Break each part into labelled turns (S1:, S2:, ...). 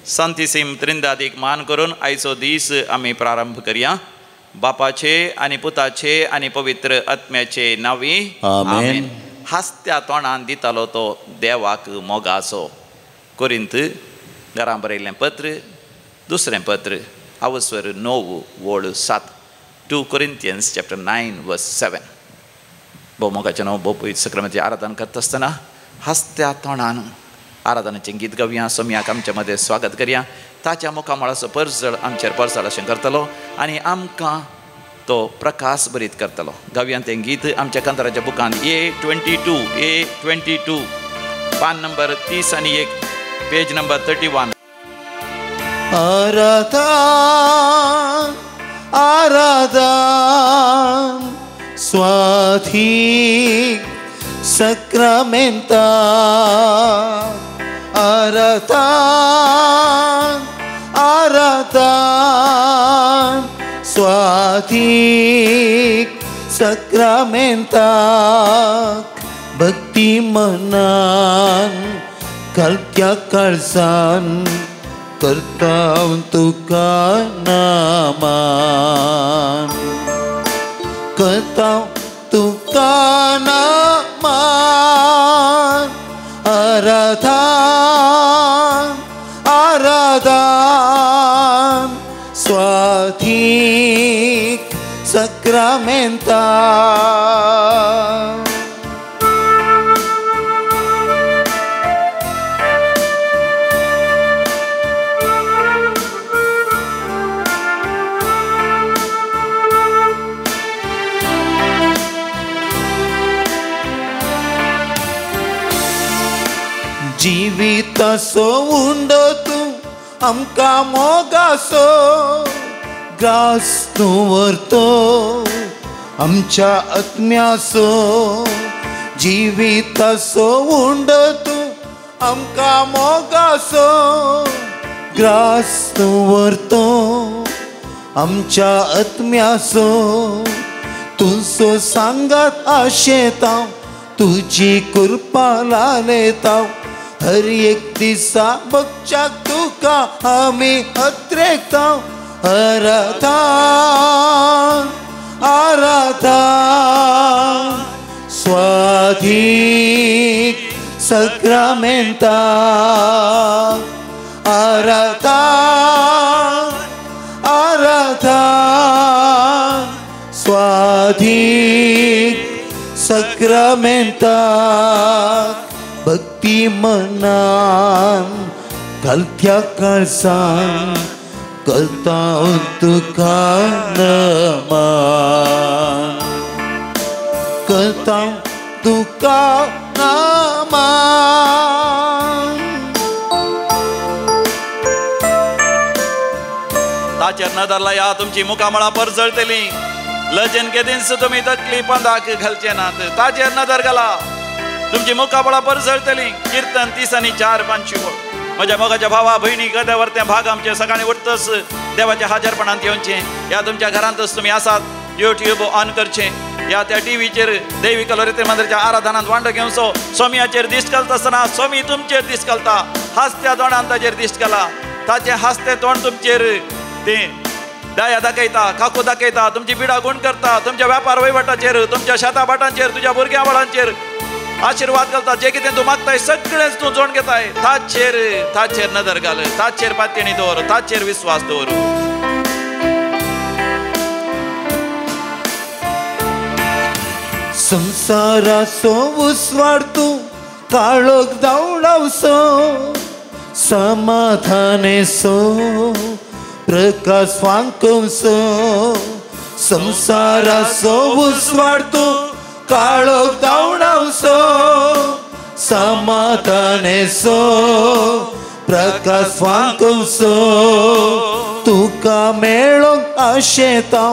S1: सांतिसीम त्रिंदादीक मान करून आयचो दीस आमी प्रारंभ करया. बापाचे आनी पुताचे आनी पवित्र आत्म्याचे नांवी आमेन. हासत्या तोंडान दितालो तो देवाक मोगाचो. कोरिंत घरां बरयल्लें पत्र, दुसरें पत्र, अवसर 9 वळ 7, 2 Corinthians chapter 9 verse 7. भोव मोगाचें नांव भोव पवित्र सक्रामेंताचें आराधन करता आसतना हासत्या तोंडान आराधनाचें गीत गावया. सोम्याक आमच्या मदें स्वागत करया. ताच्या मुखामळाचो परजळ आमचेर परजळ अशें करतलो आनी आमकां तो प्रकाश बरीत करतलो. गावया तें गीत आमच्या कांताराच्या बुकान A22 A22 पान नंबर 30 आनी 1, पेज नंबर 31.
S2: आराधन आराधन स्वाधीक सक्रामेंता, आराधन आराधन स्वाधीक सक्रामेंता, भक्ती मनान कालत्या काळसान करता तुका नामान, करता तुका नामान. आराधन आराधन स्वाधीक सक्रामेंता. जिविताचो उंडो तूं आमकां मोगाचो, ग्रास तूं व्हरतो आमच्या आत्म्याचो. जिविताचो उंडो तूं आमकां मोगाचो, ग्रास तूं व्हरतो आमच्या आत्म्याचो. तुजो सांगात आशेता, तुजी कृपा लालेता, हर एक दिसा बगच्याक तुका आमी अत्रेकता. आराधन आराधन स्वाधीक सक्रामेंता, आराधन आराधन स्वाधीक सक्रामेंता, भक्ती मनान घालत्या काळसान करता तुका नमान, करता तुका नमान.
S1: ताचेर नदर लाया, तुमची मुखामळां परजळटलीं. लजेन केदींच तुमी तकली पंदाक घालचे नात. ताचेर नदर घाला, तुमची मुखामळां परजळटलीं. किर्तन 30 आनी 4 5 वळ. म्हज्या मोगाच्या भावा भयणी, गद्यावर तें भाग आमचे सकाळीं उठतच देवाच्या हाजरपणांत येवचें. ह्या तुमच्या घरांतच तुमी आसात, यूट्यूब ऑन करचें, ह्या त्या टीव्हीचेर देवी कलोरेते मंदिराच्या आराधनांत वांटो घेवचो. सोम्याचेर दिश्ट घालता आसतना सोमी तुमचेर दिश्ट घालता. हासत्या तोंडान ताचेर दिश्ट घाला, ताचें हासतें तोंड तुमचेर तें दया दाखयता, काकू दाखयता, तुमची पिडा गुण करता, तुमच्या व्यापार वहिवटाचेर, तुमच्या शेता भाटांचेर, तुज्या भुरग्यां बाळांचेर आशिर्वाद घालता. जे कितें तूं मागताय सगळेंच तूं जोड घेताय. ताचेर ताचेर नदर घाल, ताचेर पातयेणी दवर, ताचेर विस्वास दवर.
S2: संसाराचो उस्वाड तूं काळोख धांवडावचो, समाधानेचो प्रकाश फांकोवचो. संसाराचो उस्वाड तूं काळोख धांवडावचो, समाधानेचो प्रकाश फांकोवचो. तुका मेळोंक आशेता,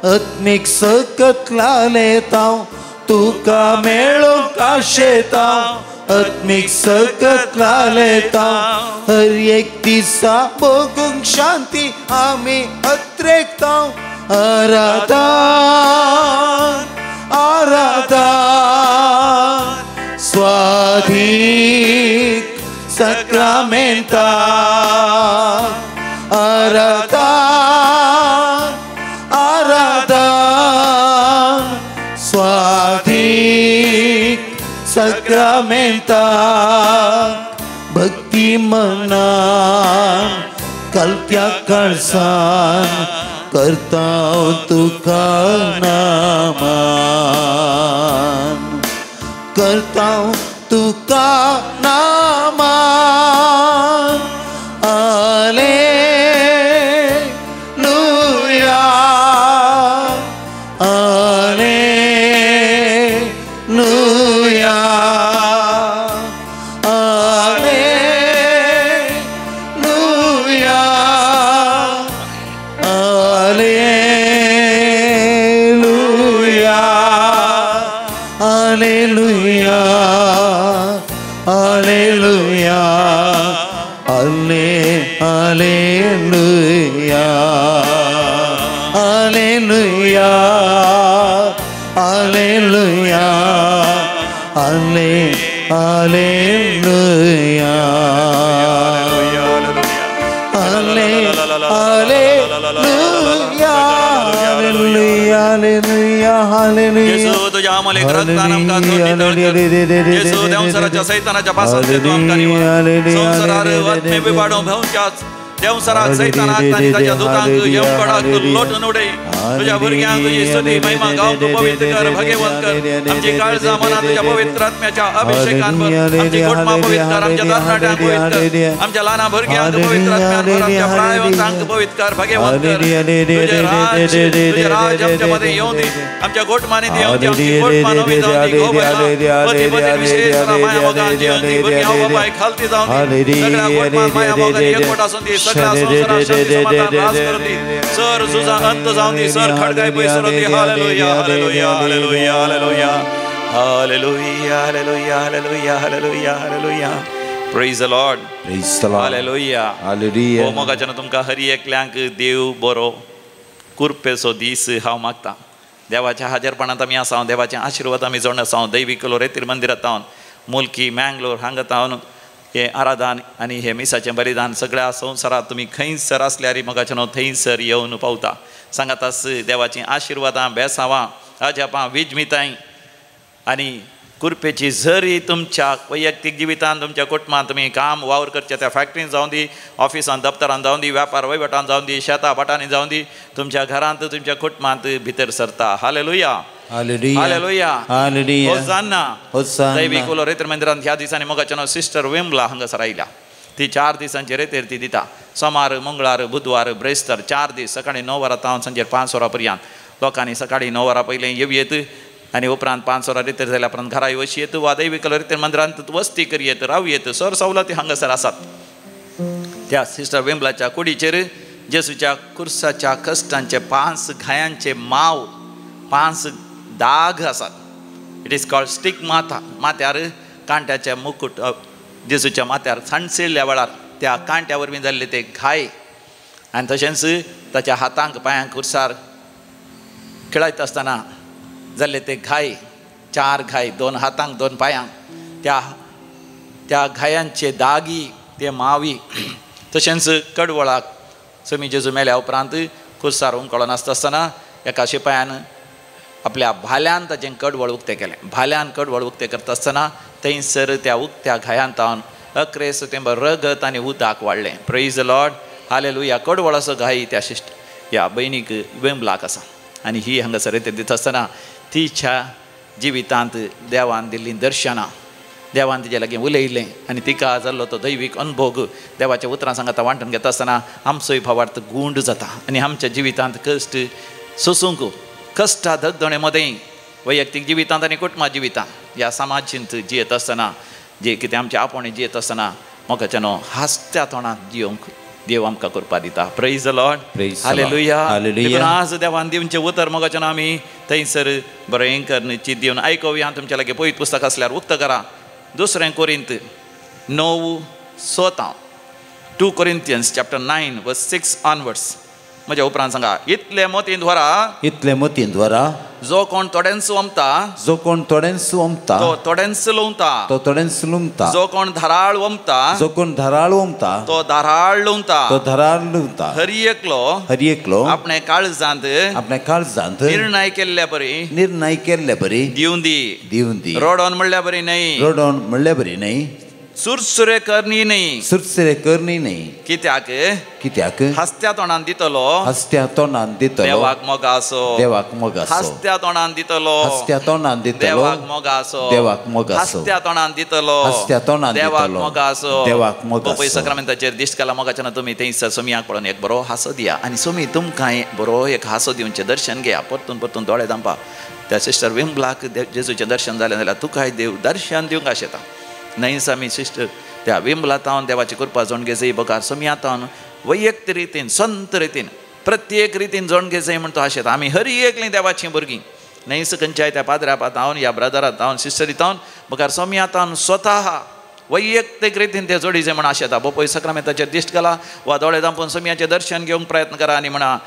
S2: आत्मीक सकत लालेता, तुका मेळोंक आशेता, आत्मीक सकत लालेता. हर एक दिसा भोगूंक शांती आमी अत्रेकता. आराधन आराधन स्वाधीक सक्रामेंता आराधन आराधन स्वाधीक सक्रामेंता भक्ती मना कल्प्या कळसान करता तुका नामान करता तुका नामान आलेलुया आलेलुया आलेलुया आलेलुया आलेलुया आलेलुया आले आलेलुया आलेलुया आलेलुया आले आलेलुया आले आलेलुया आलेलुया आलेलुया
S1: जेसू तुझ्या आमलेक रक्तान आमकां धुवन नितळ कर. जेसू देंवचाराच्या सैतानाच्या पासांतले तूं आमकां निवार. संवसारार आत्मे विबाडो भोंवच्या देंवचाराक सैतानाक आनी ताच्या दुतांक येवकडाक तूं लोटून उडय. तुझ्या भुरग्यांक तुजी स्तुती महिमा गावंक तूं पवित्र कर, भगेवंत कर. आमची काळजां मनां तुज्या पवित्र आत्म्याच्या अभिषेकान भर. आमची कुटुंबां पवित्र कर, आमच्या तरणाट्यांक पवित्र कर, आमच्या ल्हान भुरग्यांक पवित्र आत्म्यान भर, आमच्या प्रायवंतांक पवित्र कर, भगेवंत कर. तुजें राज, तुजें राज आमच्या मदें येवं दी, आमच्या गोठमांनी येवं दी, आमची गोठमां नवी जावं दी, घोव बायलां पती पत्नी विशेष माया मोगान जियोन दी, भुरगीं आवय बापायक खालती जावं दी, सगळ्या गोठमान माया मोगान एकवट आसूं दी, सगळ्या संवसाराक शांती समाधान राज करूं दी, सर झुजां अंत जावं दी, सर खडगाय पयस करूं दी. Hallelujah hallelujah hallelujah hallelujah hallelujah hallelujah hallelujah hallelujah hallelujah. Praise the Lord.
S2: Praise the Lord.
S1: Hallelujah.
S2: Hallelujah.
S1: हो मोगाच्यान तुमकां हर एकल्यांक देव बरो कुरपेचो दीस हांव मागता. देवाच्या हाजेरपणांत आमी आसा, देवाचे आशिर्वाद आमी जोडून आसा. दैवीक लोरेतीर मंदिरांत हांव मुल्की मँगलोर हांगा हांव हें आराधन आनी हें मिसाचें बलिदान सगळ्या संवसारांत तुमी खंयसर आसल्यार मोगाच्यान थंयसर येवन पावता. सांगात आस देवाचीं आशिर्वादां बेसावां अजापां विजमिताय आनी कुरपेची जरी तुमच्या वैयक्तीक जिवितांत तुमच्या कुटुंबांत तुमी काम वावर करच्या त्या फॅक्टरीन जावं दी, ऑफिसांत दप्तरान जावं दी, व्यापार वहिवटान जावं दी, शेतां भाटांनी जावं दी, तुमच्या घरांत तुमच्या कुटुंबांत भितर सरता. Hallelujah hallelujah
S2: hallelujah.
S1: Hosanna
S2: hosanna.
S1: दैवीक उलो रेतर मंदिरांत ह्या दिसांनी मोगाच्यान सिस्टर विमला हांगासर आयल्या. ती 4 दिसांची रेतेर ती दिता. सोमार, मंगळार, बुधवार, ब्रेस्तार, 4 दीस सकाळी 9 वरां तावन सांजेर 5 वरां पर्यंत लोकांनी सकाळी 9 वरां पयलीं येवं येत आनी उपरांत 5 वरां रेतेर जाल्या उपरांत घरा वशी येत वा दैवीक रेतेर मंदिरांत वस्ती करी येत, रावं येत. सर सवलती हांगासर आसात. त्या सिस्टर विमलाच्या कुडीचेर जेसूच्या कुर्साच्या कश्टांचे 5 घायांचे माव, 5 दाग आसात. It is called स्टिग्माता. माथ्यार कांट्याचे मुकुट, जेसूच्या माथ्यार सांडशिल्ल्या वेळार त्या कांट्या वरवीं जाल्ले ते घाय आनी तशेंच ताच्या हातांक पांयांक कुर्सार खेळयता आसतना जाल्ले ते घाय, 4 घाय, 2 हातांक 2 पांयांक, त्या त्या घायांचे दागी ते मावी. तशेंच कडवळाक समी जेजू मेल्या उपरांत कुर्सार उमकळो नासता आसतना एका शिपायान आपल्या भाल्यान ताचें कडवळ उक्तें केलें. भाल्यान कडवळ उक्तें करता आसतना थंयसर त्या उक्त्या घायांत तावन अक्रेस तेंबर रगत आनी उदक वाडलें. Praise the Lord. Hallelujah. कडवळाचो घाय त्या शिश्ट ह्या भयणीक वेंबलाक आसा आनी ही हांगासर रेतेर दिता आसतना तिच्या जिवितांत देवान दिल्लीं दर्शनां, देवान तिजे लागीं उलयलें आनी तिका जाल्लो तो दैवीक अनभोग देवाच्या उतरां सांगाता वांटून घेता आसतना आमचोय भावार्थ गूंड जाता आनी आमच्या जिवितांत कश्ट सोसूंक, कश्टा धगधणे मदें वैयक्तीक जिवितांत आनी कुटुंबा जिवितांत ह्या समाजींत जियेत आसतना जे कितें आमचे आपोवणें जियेत आसतना मोगाच्यानो हांसत्या तोंडांत जियोंक देव आमकां करपा दिता. Praise the Lord. Hallelujah. देखून आज देवान दिवचें उतर मोगाच्यान आमी थंयसर बरें करून चीत दिवन आयकुया. तुमच्या लागीं पवित्र पुस्तक आसल्यार उक्तो करा. 2 कोरिंत 9:7, 2 Corinthians chapter 9 verse 6 onwards. म्हज्या उपरांत सांगा. इतले मतींत व्हरा,
S2: इतले मतींत व्हरा,
S1: जो कोण थोड्यांच वमता,
S2: जो कोण थोड्यांच वमता,
S1: तो थोड्यांच लुंवता,
S2: तो थोड्यांच लुंवता.
S1: जो कोण धाराळ वमता,
S2: जो कोण धाराळ वमता,
S1: तो धाराळ लुंवता,
S2: तो धाराळ लुंवता.
S1: हरी एकलो,
S2: हरी एकलो
S1: आपणे काळजांत,
S2: आपणे काळजांत
S1: निर्णय केल्ल्या बरी,
S2: निर्णय केल्ल्या बरी
S1: दिवन दी,
S2: दिवन दी.
S1: रोडोन म्हणल्या बरी न्हय,
S2: रोडोन म्हणल्या बरी न्हय,
S1: सुरसुरे करणी न्हय,
S2: सुरसुरे करणी न्हय.
S1: कित्याक,
S2: कित्याक
S1: हसत्या तोंडान दितलो,
S2: हसत्या तोंडान दितलो,
S1: देवाक मोग आसो,
S2: देवाक मोग आसो.
S1: हसत्या तोंडान दितलो,
S2: हसत्या तोंडान दितलो,
S1: देवाक मोग आसो,
S2: देवाक मोग आसो.
S1: हसत्या तोंडान दितलो,
S2: हसत्या तोंडान
S1: देवाक मोग आसो,
S2: देवाक मोग आसो.
S1: पयस साक्रामेंताचेर दिश्ट केला मोगाच्या तुमी थंयसर सोमियाक पळोवन एक बरो हांसो दिया आनी सोमी तुमकां बरो एक हांसो दिवचें दर्शन घेया. परतून परतून दोळे धांपा. त्या सिस्टर विमलाक जेजूचें दर्शन जालें जाल्यार तुकाय देव दर्शन दिवंक आशेता. न्हयस आमी सिस्टर त्या विमला तावन देवाची कृपा जोण घेजय बगार सोमया तावन वैयक्तीक रितीन संत रितीन प्रत्येक रितीन जोण घेजय म्हण तो आशेता. आमी हरी एकलीं देवाचीं भुरगीं. न्हयस खंयच्याय त्या पाद्र्या तावन ह्या ब्रदरा तावन सिस्टरी तावन बगार सोमया तावन स्वता वैयक्तीक रितीन ते जोडी जाय म्हण आशेता. बोपय साक्रामेंताचेर दिश्ट घाला वा दोळे धांपून सोमयाचें दर्शन घेवंक प्रयत्न करा आनी म्हणा,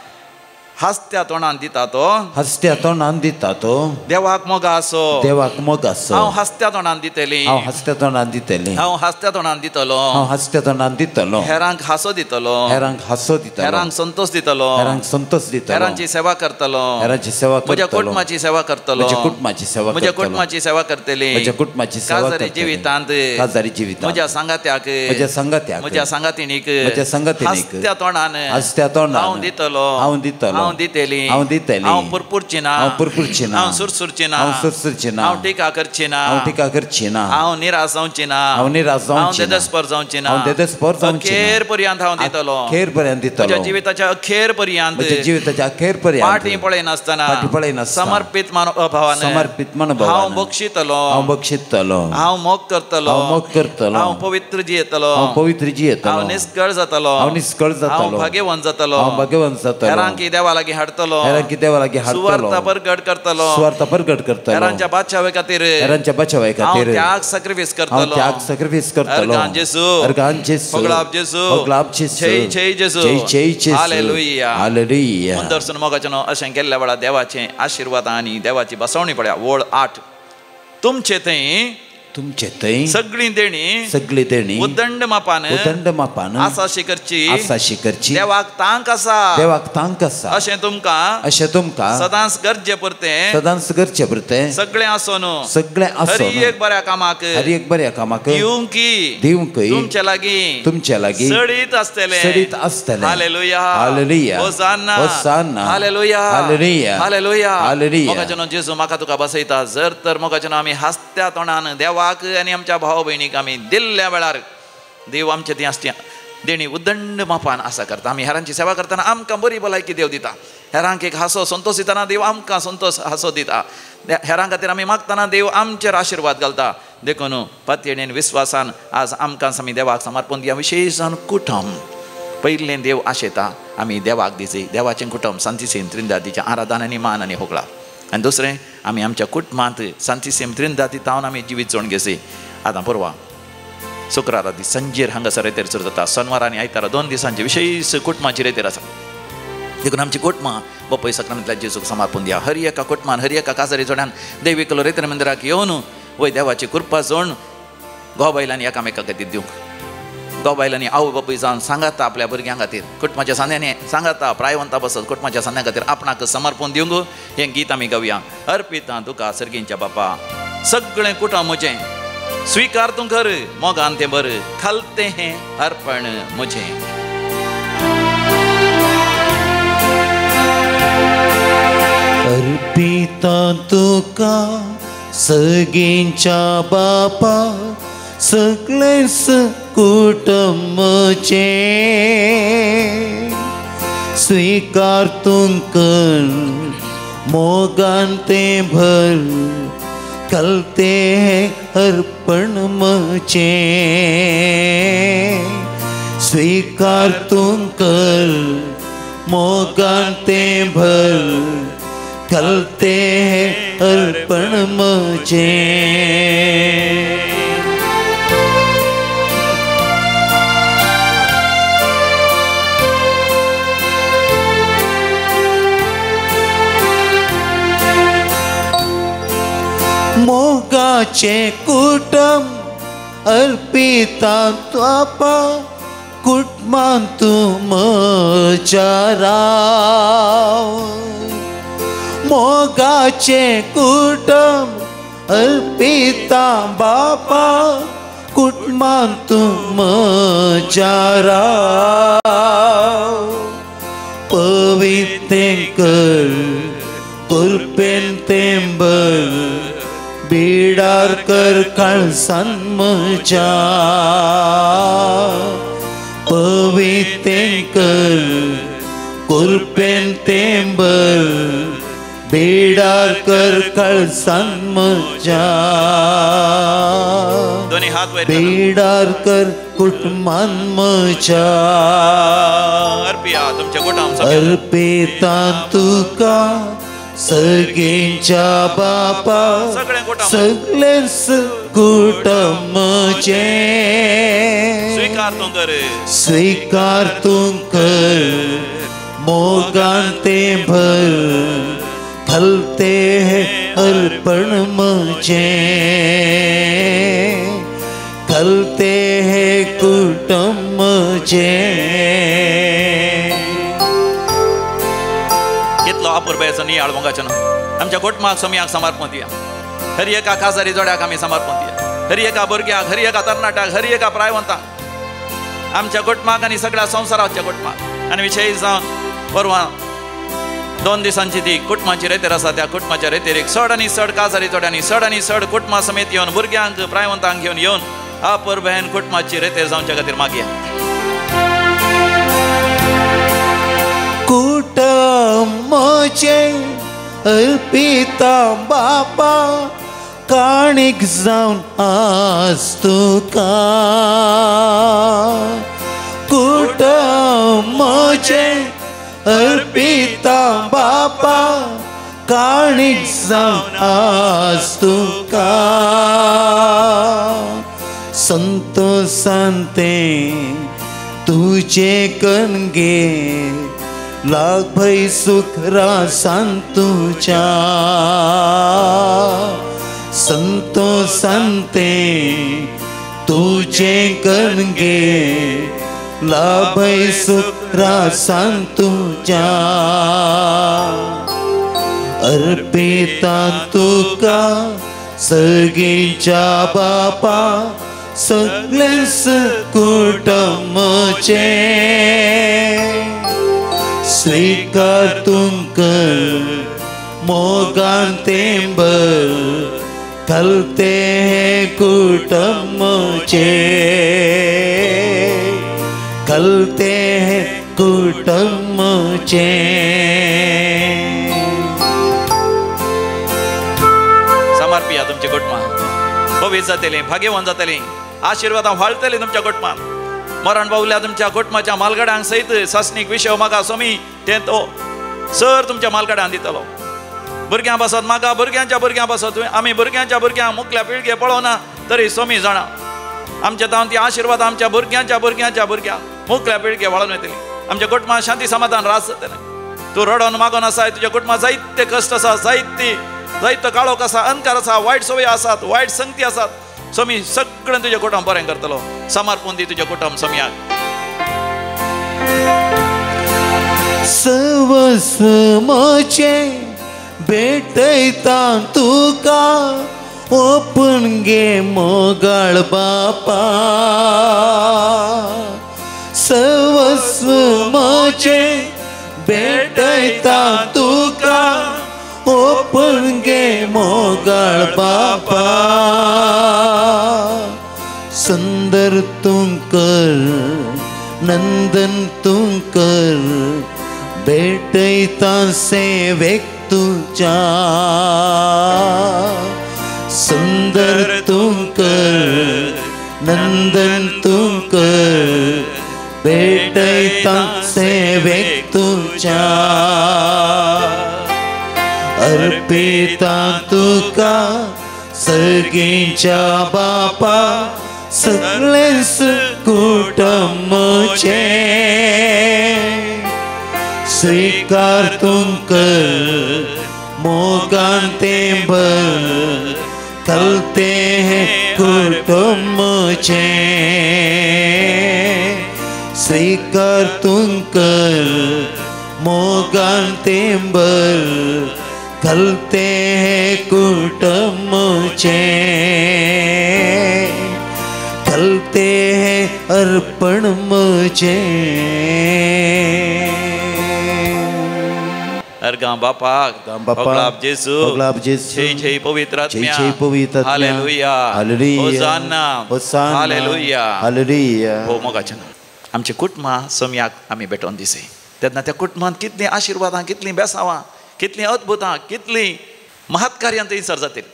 S1: हसत्या तोंडान दिता तो,
S2: हसत्या तोंडान दिता तो,
S1: देवाक मोग आसो,
S2: देवाक मोग आसो.
S1: हांव हसत्या तोंडान दितली,
S2: हांव हसत्या तोंडान दितली,
S1: हांव हसत्या तोंडान दितलो,
S2: हांव हसत्या तोंडान दितलो,
S1: हेरांक हांसो दितलो,
S2: हेरांक हांसो दितलो,
S1: हेरांक संतोष दितलो,
S2: हेरांक संतोष दितलो,
S1: हेरांची सेवा करतलो,
S2: हेरांची सेवा करतलो,
S1: म्हज्या कुटुंबाची सेवा करतलो,
S2: म्हज्या कुटुंबाची सेवा,
S1: म्हज्या कुटुंबाची सेवा करतली,
S2: म्हज्या कुटुंबाची सेवा
S1: काजारी जिवितांत,
S2: काजारी जिवितांत,
S1: म्हज्या सांगात्याक,
S2: म्हज्या सांगात्याक,
S1: म्हज्या सांगातिणीक,
S2: म्हज्या सांगातिणीक
S1: हसत्या तोंडान,
S2: हसत्या तोंडान
S1: हांव दितलो,
S2: हांव दितलो,
S1: हांव दितली,
S2: हांव दितली,
S1: हांव पुरपुरची ना,
S2: हांव पुरपुरची ना,
S1: हांव सुरसुरची ना,
S2: हांव सुरसुरची ना,
S1: हांव टिका करची ना,
S2: हांव टिका करची ना,
S1: हांव निराश जावची ना,
S2: हांव निराश जावची ना,
S1: हांव देदस्पर जावची ना,
S2: हांव देदस्पर जावची ना,
S1: अखेर पर्यंत हांव दितलो,
S2: अखेर पर्यंत दितलो,
S1: म्हज्या जिविताच्या अखेर पर्यंत,
S2: म्हज्या जिविताच्या अखेर पर्यंत,
S1: फाटीं पळयनासतना,
S2: फाटीं पळयनासतना,
S1: समर्पित मनोभावान,
S2: समर्पित मनोभावान,
S1: हांव बक्षितलो,
S2: हांव बक्षितलो,
S1: हांव मोग करतलो,
S2: हांव मोग करतलो,
S1: हांव पवित्र जियेतलो,
S2: हांव पवित्र जियेतलो,
S1: हांव निष्कळ जातलो,
S2: हांव निष्कळ जातलो,
S1: हांव भाग्यवंत जातलो,
S2: हांव भाग्यवंत जातलो,
S1: हेरांक देवा लागीं हाडटलो,
S2: हेरांक देवा लागीं हाडटलो,
S1: सुवार्थ परगट करतलो,
S2: सुवार्थ परगट करतलो,
S1: हेरांच्या बचावे खातीर,
S2: हेरांच्या बचावे खातीर,
S1: हांव त्याग सॅक्रिफायस करतलो,
S2: हांव त्याग सॅक्रिफायस करतलो.
S1: अर्गान जेजू,
S2: अर्गान जेजू,
S1: होगळाप जेजू,
S2: होगळाप जेजू,
S1: जय जय जेजू,
S2: जय जय जेजू.
S1: Hallelujah,
S2: hallelujah.
S1: मुंदरसून मोगाचें अशें केल्ल्या वेळार देवाचें आशिर्वाद आनी देवाची बसवणी पळया. वळ 8, तुमचे थंय,
S2: तुमचे थंय
S1: सगळी देणी,
S2: सगळी देणी
S1: उदंड मापान,
S2: उदंड मापान
S1: आसाशी करची,
S2: आसाशी करची,
S1: देवाक तांक आसा,
S2: देवाक तांक आसा,
S1: अशें तुमकां,
S2: अशें तुमकां
S1: सदांच गरजे पुरतें,
S2: सदांच गरजे पुरतें,
S1: सगळें आसून,
S2: सगळें आसून,
S1: हर एक बऱ्या कामाक,
S2: हर एक बऱ्या कामाक
S1: दिवंकी,
S2: दिवंकी,
S1: तुमचे लागीं,
S2: तुमचे लागीं
S1: सडीत आसतलें,
S2: सडीत आसतलें.
S1: Hallelujah,
S2: hallelujah,
S1: hosanna,
S2: hosanna,
S1: hallelujah,
S2: hallelujah,
S1: hallelujah,
S2: hallelujah.
S1: मोगाचें जेजू म्हाका तुका बसयता. जर तर मोगाचें आमी हासत्या तोंडान देवाक आनी आमच्या भाव भयणीक आमी दिल्ल्या वेळार देव आमचे ती आसती देणी उदंड मापान आसा करता. आमी हेरांची सेवा करतना आमकां बरी भलायकी देव दिता. हेरांक एक हांसो संतोष दितना देव आमकां संतोष हांसो दिता. हेरां खातीर आमी मागतना देव आमचेर आशिर्वाद घालता. देखून पातयेन विस्वासान आज आमकां आमी देवाक समर्पण दिया. विशेश जावन कुटुंब पयलें देव आशेता आमी देवाक दिची, देवाचें कुटुंब सांतिसीम त्रिंदादीचें आराधन आनी मान आनी होगळा. आनी दुसरें आमी आमच्या कुटुंबांत सांतिसीम त्रिंदादी तावन आमी जिवीत जोड घेसी. आतां परवा शुक्रारा दीस संजेर हांगासर रेतेर सुरू जाता. सोनवार आनी आयतारा 2 दिसांची विशेश कुटुंबाची रेतेर आसा. देखून आमची कुटुंबां बापूय साक्रामेंतल्या जेजूक समर्पण दिया. हर एका कुटुंबान हर एका काजारी जोड्यान देवीकलो रेतेर मंदिराक येवन वय देवाची कृपा जोड घोव बायलांनी एकामेका खातीर दिवंक. घोव बायलांनी आवय बापूय जावन सांगाता आपल्या भुरग्यां खातीर, कुटुंबाच्या सांद्यांनी सांगाता प्रायवंता बसत कुटुंबाच्या सांद्यां खातीर आपणाक समर्पण दिवंक हें गीत आमी गावया. अर्पिता तुका सर्गींच्या बापा सगळें कुटुंब म्हजें, स्वीकार तूं कर मोगान तें बर, खालतें हें अर्पण म्हजें.
S2: अर्पिता तुका सगळींच्या बापा सगळेंच कुटुंबाचें, स्वीकार तूं कर मोगान तें भर, कलते अर्पण म्हजें, स्वीकार तूं कर मोगान तें भर, कलते अर्पण म्हजें. मोगाचें कुटुंब अर्पिता बापा कुटुंबान तूं म्हज्या राव. मोगाचें कुटुंब अर्पिता बापा कुटुंबान तूं म्हज्या राव. पवित्रें कर कृपेन तें भर बिडार कर काळसान म्हज्या. पवित्रें कर कृपेन तें भर बिडार कर काळसान म्हज्या.
S1: दोन्ही हात वयर करून.
S2: बिडार कर कुटुंबान म्हज्या.
S1: अर्पिया तुमच्या कुटुंब सगळ्यांना.
S2: अर्पिता तुका सगळ्यांच्या बापा
S1: सगळें कुटुंब.
S2: सगळेंच कुटुंबाचें.
S1: स्वीकार तूं कर
S2: स्वीकार तूं कर मोगान तें भर फलते है अर्पण म्हजें. फलते है कुटुंब म्हजें.
S1: कितलो अपुरबायेचो नियाळ मोगाचो ना आमच्या कुटुंबाक सोमयाक समर्पण दिया. हर एका काजारी जोड्याक आमी समर्पण दिया. हर एका भुरग्याक, हर एका तरणाट्याक, हर एका प्रायवंताक, आमच्या कुटुंबाक आनी सगळ्या संवसाराच्या कुटुंबाक. आनी विशेश जावन परवां 2 दिसांची ती कुटुंबाची रेतेर आसा, त्या कुटुंबाच्या रेतेरीक चड आनी चड काजारी जोड्यांनी चड आनी चड कुटुंबा समेत येवन भुरग्यांक प्रायवंतांक घेवन येवन अपुरबायेन कुटुंबाची रेतेर जावच्या खातीर मागया.
S2: कुटुंबाचें अर्पिता बापा काणीक जावन आज तुका. कुटुंबाचें अर्पिता बापा काणीक जावन आज तुका. संतोषान तें तुजें कणगे लाभय सुख रासान तुज्या. संतोषान तें तुजें कणगे लाभय सुख रासान तुज्या. अर्पिता तुका सगळ्यांच्या बापा सगळेंच कुटुंबाचें. स्वीकार तूं कर मोगान तें भर घालते हें कुटुंबाचें. घालते हें कुटुंबाचें.
S1: समर्पिया तुमच्या कुटुंबाक. पवित्र जातलीं, भाग्यवान जातलीं, आशिर्वादां व्हाळटलीं तुमच्या कुटुंबान. मरण पावल्या तुमच्या कुटुंबाच्या मालगड्यांक सयत सासणीक विशय मागा स्वामी तें तो सर तुमच्या मालगड्यांक दितलो. भुरग्यां पासत मागा, भुरग्यांच्या भुरग्यां पासत आमी भुरग्यांच्या भुरग्यांक मुखल्या पिळगे पळोवना तरी स्वामी जाणा आमच्या तावन ती आशिर्वाद आमच्या भुरग्यांच्या भुरग्यांच्या भुरग्यांक मुखल्या पिळगे व्हाळून येतली. आमच्या कुटुंबात शांती समाधान राज जातलें. तूं रडोन मागोन आसाय, तुज्या कुटुंबात जायते कश्ट आसा, जायते जायतो काळोख आसा, अंधकार आसा, वायट सवय आसात, वायट संगती आसात. स्वामी सगळें तुजें कुटुंब बरें करतलो. समर्पण दी तुजें कुटुंब स्वामयाक.
S2: सर्वस्व म्हजें भेटयता तुका ओपून गे मोगाळ बापा. सर्वस्व म्हजें भेटयता तुका ओपून गे मोगाळ बापा. सुंदर तूं कर नंदन तूं कर भेटयता सेवेक तुज्या. सुंदर तूं कर नंदन तूं कर भेटयता सेवेक तुज्या. अर्पिता तुका सगळ्यांच्या बापा सगळेंच कुटुंबाचें. स्वीकार तूं कर मोगान तें भर कलते हैं कुटुंबचे स्वीकार तुंकर मोगान तेंबर कलते हैं कुटुंबचे कलते हैं अर्पण मुझे।
S1: अर्गां बापाक, ओगलाब जेसू, जय जय पवित्र आत्म्या, हालेलुया, होसान्ना, हालेलुया,
S2: हालेलुया।
S1: हो मोगाचें आमचें कुटुंबां सोम्याक आमी भेटोवन दिसे तेन्ना त्या कुटुंबांत कितलीं आशिर्वादां, कितलीं बेसावां, कितलीं अद्भुतां, कितलीं महत्कार्यां थंयसर जातील।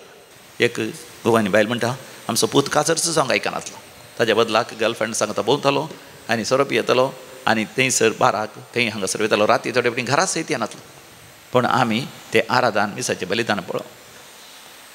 S1: एक गोवानी बायल म्हणटा आमचो पूत काजरचो जावंक आयकनासलो, ताज्या बदलाक गर्लफ्रेंड सांगता भोंवतालो आनी सोरो पियेतालो आनी थंयसर बाराक थंय हांगासर वयतालो, राती थोडे फावटी घरा सयत येनासलो। पूण आमी ते आराधन मिसाचें बलिदान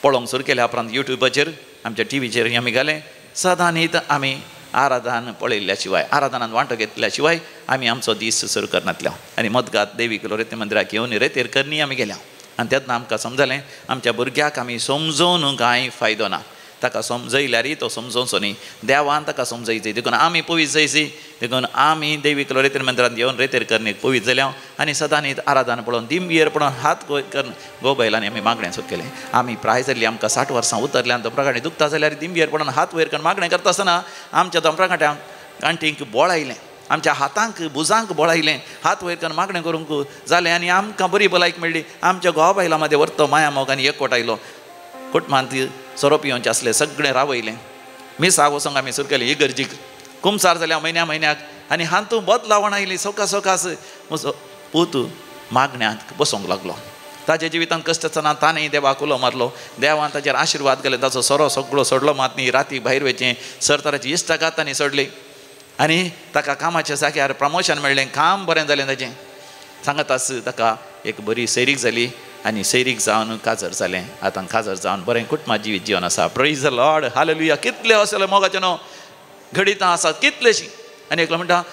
S1: पळोवंक सुरू केल्या उपरांत युट्यूबाचेर आमच्या टिवीचेर आमी घालें। सदांनीत आमी आराधन पळयल्ल्या शिवाय, आराधनान वांटो घेतल्या शिवाय आमी आमचो दीस सुरू करनातल्या। आनी मदगात देवी लोरेत मंदिराक येवन रेतेर करणी आमी गेल्या आनी तेन्ना आमकां समजलें आमच्या भुरग्याक आमी समजोवन कांय फायदो ना, ताका समजयल्यारय तो समजोवचो न्ही, देवान ताका समजयचो। देखून आमी पवित्र जायची, देखून आमी देवी लोरेतेर मंदिरांत येवन रेतेर करणेक पवित्र जाल्या आनी सदांनीत आराधन पळोवन दिमयेर पळोवन हात करून गो बैलांनी आमी मागणें सुरू केलें। आमी प्राय जाल्ली आमकां 60 वर्सां उतरल्यान दोंपरागांठी दुखता जाल्यार दिमयेर पळोवन हात वयर करून मागणें करता आसतना आमच्या दोंपरागांठ्यांक गांठींक बोळ आयलें, आमच्या हातांक भुजांक बोळ आयलें, हात वयर करून मागणें करूंक जालें आनी आमकां बरी भलायकी मेळ्ळी। आमच्या घोवा बायलां मदें वर्तो माया मोग आनी एकवट आयलो। कुटुंबांत सोरो पिवचे आसले सगळें रावयलें। मिसाक वचोंक आमी सुरू केलें इगर्जीक, कुमसार जाल्या म्हयन्या म्हयन्याक आनी हातूंत बदलावण आयली। सवकास सवकास म्हजो पूत मागण्यांत बसोंक लागलो। ताज्या जिवितांत कश्ट आसतना ताणें देवाक उलो मारलो, देवान ताजेर आशिर्वाद केले, ताचो सोरो सगळो सोडलो मात न्ही, राती भायर वयचें सरतराची इश्टागात ताणें सोडली आनी ताका कामाच्या जाग्यार प्रमोशन मेळ्ळें, काम बरें जालें ताजें। सांगत आस ताका एक बरी सैरीक जाली आनी सैरीक जावन काजर जालें। आतां काजर जावन बरें कुटुंबा जिवीत जिवन आसा। प्रेज the Lord, hallelujah. कितले असले मोगाचे न्हू घडितां आसात कितलेशीं। आनी एकलो म्हणटा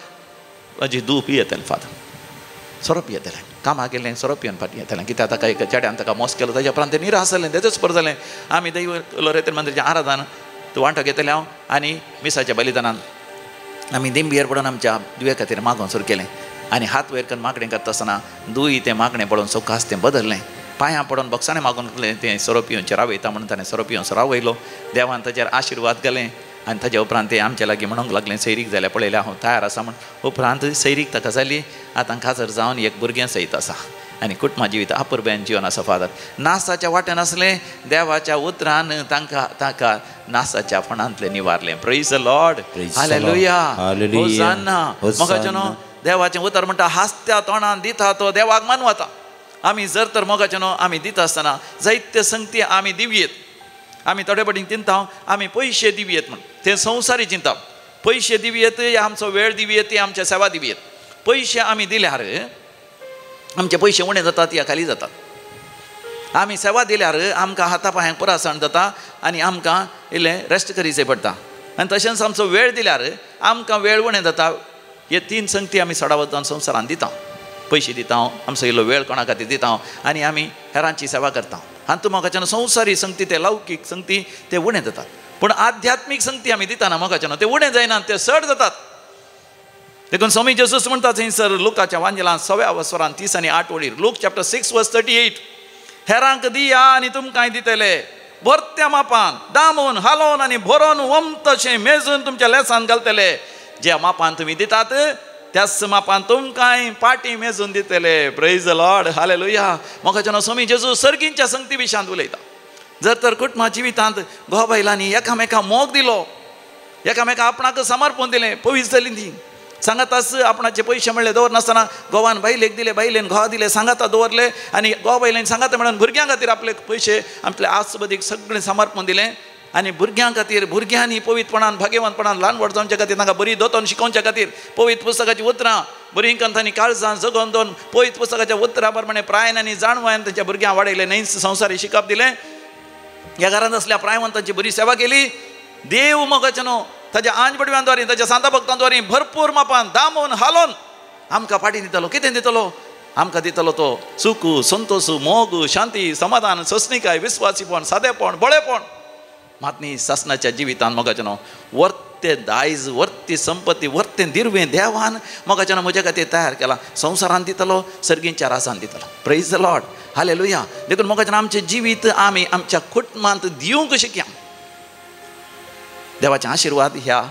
S1: म्हजी धूव पियेतलें फादर, सोरो पियेतलें, कामाक गेलें सोरो पिवन फाटीं येतलें, कित्याक ताका एक चेड्यान ताका मोस केलो, ताज्या उपरांत तें निराश जालें, तेजोच पर जालें। आमी दैव लोरेतेर मंदिराचें आराधन वांटो घेतलें हांव आनी मिसाच्या बलिदानान आमी दिंबयेर पडून आमच्या दुवे खातीर मागोवंक सुरू केलें आनी हात वयर करून मागणें करता आसतना दुई तें मागणें पळोवन सवकास तें बदललें, पांयां पडून बक्षाणें मागून तें सोरो पिवचें रावयता म्हणून ताणें सोरो पिवन रावयलो। देवान ताचेर आशिर्वाद घाले आनी ताज्या उपरांत तें आमच्या लागीं म्हणूंक लागलें सैरीक जाल्यार पळयलें हांव तयार आसा म्हूण। उपरांत सैरीक ताका जाली, आतां काजर जावन एक भुरगें सयत आसा आनी कुटुंबा जिवीत अपुरबायेन जिवन आसा। फादर नासाच्या वाट्यान आसलें, देवाच्या उतरान तांकां ताका नासाच्या फणांतलें निवारलें। प्रेज the Lord, hallelujah, hosanna. मोगाचें न्हू देवाचें उतर म्हणटा हासत्या तोंडान दिता तो देवाक मानवता। आमी जर तर मोगाचें न्हू आमी दिता आसतना जायते संगती आमी दिवयेत, आमी थोडे फावटी चिंता आमी पयशे दिवयेत म्हण, तें संवसारी चिंता, पयशे दिवयेत या आमचो वेळ दिवयेत या आमच्या सेवा दिवयेत। पयशे आमी दिल्यार आमचे पयशे उणे जातात या खाली जातात। आमी सेवा दिल्यार आमकां हाता पांयांक पुरासण जाता आनी आमकां इल्लें रेस्ट करीचें पडटा आनी तशेंच आमचो वेळ दिल्यार आमकां वेळ उणें जाता। हे तीन संगती आमी सडावत जावन संवसारान दिता, पयशे दिता, आमचो इल्लो वेळ कोणा खातीर दिता आनी आमी हेरांची सेवा करता। हातूंत मोगाच्यान संवसारी संगती ते लौकीक संगती ते उणें जातात, पूण आध्यात्मीक संगती आमी दितना मोगाच्यान ते उणें जायना, ते चड जातात। देखून स्वामी जेजूस म्हणटा थंयसर लुकाच्या वांजेलान 6व्या वसरान 30 आनी 8 वळीर, लूक चॅप्टर 6 वर्स 38, हेरांक दिया आनी तुमकांय दितले, भरत्या मापान दामून हालोवन आनी भरोन वमतशें मेजून तुमच्या लेसान घालतले। ज्या मापान तुमी दितात त्याच मापान तुमकांय पाटी मेजून दितले। प्रेज the Lord, hallelujah. मोगाच्यान स्वामी जेजू सर्गींच्या संगती विशांत उलयता। जर तर कुटुंबा जिवितांत घोव बायलांनी एकामेका मोग दिलो, एकामेका आपणाक समर्पण दिलें, पवित्र जाली ती सांगाताच आपणाचे पयशे म्हणले दवरनासतना घोवान बायलेक दिले, बायलेन घोवा दिले, सांगाता दवरले आनी घोवा बायलेन सांगाता म्हणून भुरग्यां खातीर आपले पयशे आपले आसबदीक सगळें समर्पण दिलें आनी भुरग्यां खातीर भुरग्यांनी पवित्रपणान भाग्यवंतपणान ल्हान व्हड जावच्या खातीर तांकां बरी दोतोन शिकोवच्या खातीर पवित्र पुस्तकाचीं उतरां बरीं कंथांनी काळजान जगोवन दोन पवित्र पुस्तकाच्या उतरां प्रमाणे प्रायन आनी जाणवायन तांच्या भुरग्यांक वाडयलें, न्हय संवसारी शिकप दिलें, ह्या घरांत आसल्या प्रायवंतांची बरी सेवा केली। देव मोगाचें न्हू ताज्या आंज बडव्यांद्वारी ताज्या सांता भक्तांद्वारी भरपूर मापान दामून हालोवन आमकां फाटीं दितलो। कितें दितलो? आमकां दितलो तो सुख, संतोष, मोग, शांती, समाधान, सोंसणीकाय, विस्वासीपण, सादेपण, बळेपण। मात न्ही सासणाच्या जिवितान मोगाचें न्हू वर्ते दायज, वर्ती संपत्ती, वर्तें दिरवें देवान मोगाचें न्हू म्हज्या खातीर तयार केलां. संवसारान दितलो, सर्गींच्या रासान दितलो. Praise the Lord, hallelujah. देखून मोगाचें आमचें जिवीत आमी आमच्या कुटुंबांत दिवंक शिकया. देवाचे आशिर्वाद ह्या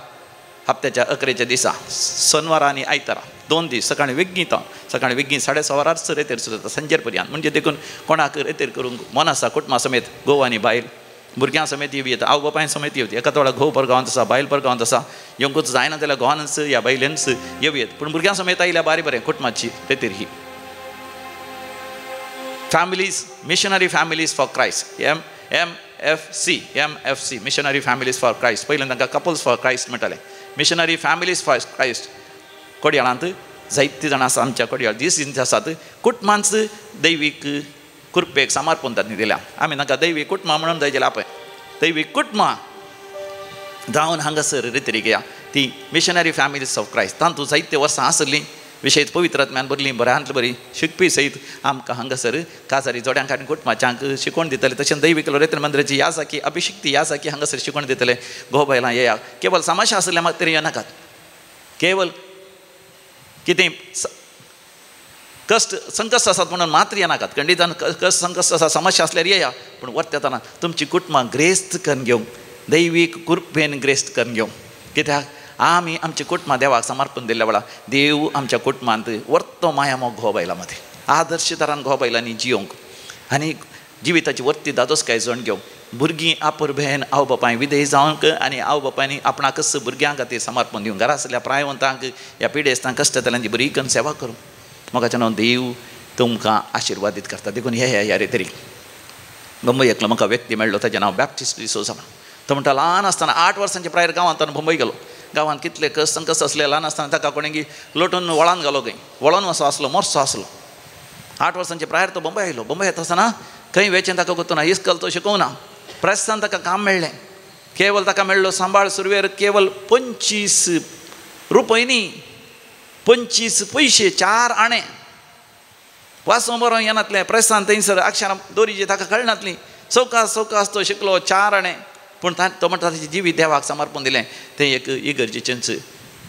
S1: हप्त्याच्या अकरेच्या दिसा, सोनवारा आनी आयतारा 2 दीस सकाळी वेगीं तो सकाळी वेगीं 6:30 वरांच रेतेर सुरू जाता संजेर पर्यंत. म्हणजे देखून कोणाक रेतेर करूंक मन आसा कुटुंबा समेत, घोव आनी बायल भुरग्यां समेत येवं येता, आवय बापाय समेत येवं. एका थोडा घोव परगांवांत आसा, बायल परगांवांत आसा, येवंकूच जायना जाल्यार घोवानच या बायलेनच येवं येत, पूण भुरग्यां समेत आयल्या बारी बरें. कुटुंबाची रेतेर ही families, missionary families for Christ, M M F C, M F C, missionary families for Christ. पयलें तांकां कपल्स फॉर क्रायस्ट म्हणटाले, मिशनरी फॅमिलीज फॉर क्रायस्ट. कोडयाळांत जायते जाणां आसा आमच्या कोडयाळ दीस आसात कुटुंबांच दैवीक कृपेक समर्पण तांणी दिल्या. आमी तांकां दैवीक कुटुंबां म्हणून जाय जाल्यार पळय दैवीक कुटुंबां जावन हांगासर रितरी घेया. ती मिशनरी फॅमिलीज ऑफ क्रायस्ट तांतूं जायते वर्सां आसलीं, विशेश पवित्र आत्म्यान भरलीं, बऱ्यांतली बरी शिकपी सयत आमकां हांगासर काजारी जोड्यांक आनी कुटुंबाच्यांक शिकवण दितले. तशें दैवीक लोरेत्र मंदिराची या साकी अभिशिक्ती या साकी हांगासर शिकवण दितले. घोव बायलां येया, केवल समस्या आसल्या मात तरी येनाकात, केवल कितें कश्ट संकश्ट आसात म्हणून मात्र येनाकात. खंडितान कश्ट संकश्ट आसा, समस्या आसल्यार येया, पूण वर्त येतना तुमची कुटुंबां ग्रेस्त करून घेवंक, दैवीक कृपेन ग्रेस्त करून घेवंक. कित्याक आमी आमच्या कुटुंबां देवाक समर्पण दिल्ल्या वेळार देव आमच्या कुटुंबांत वर्तो माया मोग घोव बायलां मदें आदर्श तरान घोव बायलांनी जियोंक आनी जिविताची वर्ती दादोसकाय जण घेवंक. भुरगीं आपुरभेन आवय बापाय विदेश जावंक आनी आवय बापायनी आपणाकच भुरग्यां खातीर समर्पण दिवंक, घरा आसल्या प्रायवंतांक ह्या पिडेस्तांक कश्ट बरी करून सेवा करूंक. मोगाचें नांव देव तुमकां आशिर्वादीत करता. देखून हे ह्या रे तरी बंबई एकलो म्हाका व्यक्ती मेळ्ळो, ताचें नांव बॅप्टिस्ट डिसोजा. तो म्हणटा ल्हान आसतना 8 वर्सांचे प्रायर गांवांत बंबई गेलो. गांवांत कितले कश्ट संकश्ट आसले. ल्हान आसतना ताका कोणें लोटून वळान घालो, खंय वळोन असो आसलो, मोरसो आसलो. 8 वर्सांचे प्रायर तो बंबई आयलो. बंबई येता आसतना खंय वेचें ताका कोत्तू ना, इस्कल तो शिकोवंक ना. प्रेसान ताका काम मेळ्ळें. केवल ताका मेळ्ळो सांबाळ सुरवेर केवल 25 रुपय न्ही, 25 पयशे, 4 आणे. वाचूं बरोवंक येनातलें. प्रेसान थंयसर अक्षरां दोरीची ताका कळनातली. सवकास सवकास तो शिकलो, 4 आणे. पूण तो म्हणटा ताचें जिवीत देवाक समर्पण दिलें. तें एक इगर्जेचेंच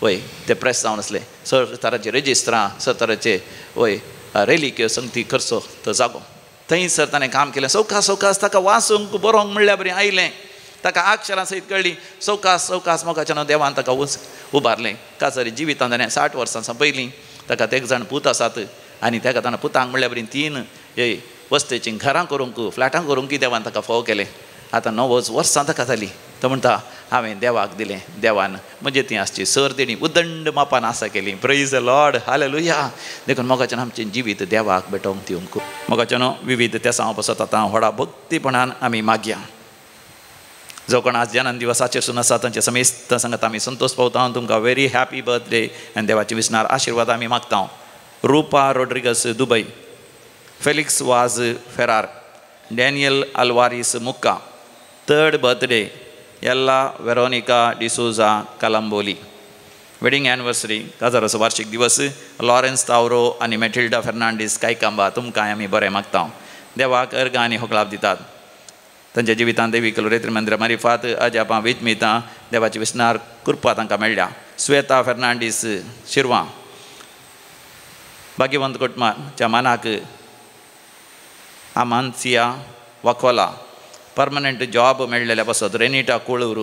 S1: वय तें प्रेस जावन आसलें. सर तरांचे रजिस्ट्रां, सर तरांचे वय रेलिक्यो संगती करचो तो जागो, थंयसर ताणें काम केलें. सवकास सवकास ताका वाचूंक बरोवंक म्हणल्यार बरें आयलें, ताका अक्षरां सयत कळ्ळीं. सवकास सवकास मोगाच्या नांव देवान ताका उबारलें. काजारी जिवितान ताणें 60 वर्सां सोंपयलीं. ताका एक जाण पूत आसात आनी ताका ताणें पुतांक म्हणल्यार बरीं 3 वस्तेचीं घरां करूंक, फ्लॅटां करूंक देवान ताका फोव केलें. आतां 90 वर्सां ताका जालीं. तो म्हणटा हांवें देवाक दिलें, देवान म्हजे ती आसची सर तेणी उदंड मापान आसा केली. Praise the Lord, hallelujah. देखून मोगाच्यान आमचें जिवीत देवाक भेटोवंक दिवंक. मोगाच्यान विविध तेसांव पसत आतां व्हडा भक्तीपणान आमी मागया. जो कोण आज जन्म दिवसाचेर सून आसा तांचे समेस्त सांगत आमी संतोष पावता. तुमकां व्हेरी हॅपी बर्थडे आनी देवाचे विसनार आशिर्वाद आमी मागता. Rupa Rodrigues Dubai, Felix Vaz Ferrer, Daniel Alvares Mukka, third birthday Ella Veronica D'Souza Kalamboli, wedding anniversary काजाराचो वार्षिक दिवस लॉरेन्स तावरो आनी मेटिल्डा फेर्नांडीस कायकांबा. तुमकां आमी बरें मागता. देवाक अर्गां आनी होकलाप दितात. तांच्या जिवितांत देवी कलोरेत्र मंदिरा मारिफात अजापां विजमितां देवाची विसनार कृपा तांकां मेळ्ळ्या. श्वेता फेर्नांडीस शिरवां, भाग्यवंत कुटुंबाच्या मानाक आमानसिया वाखोला, परमनंट जॉब मेळ्ळेल्या पासत रेनिटा कुळूर,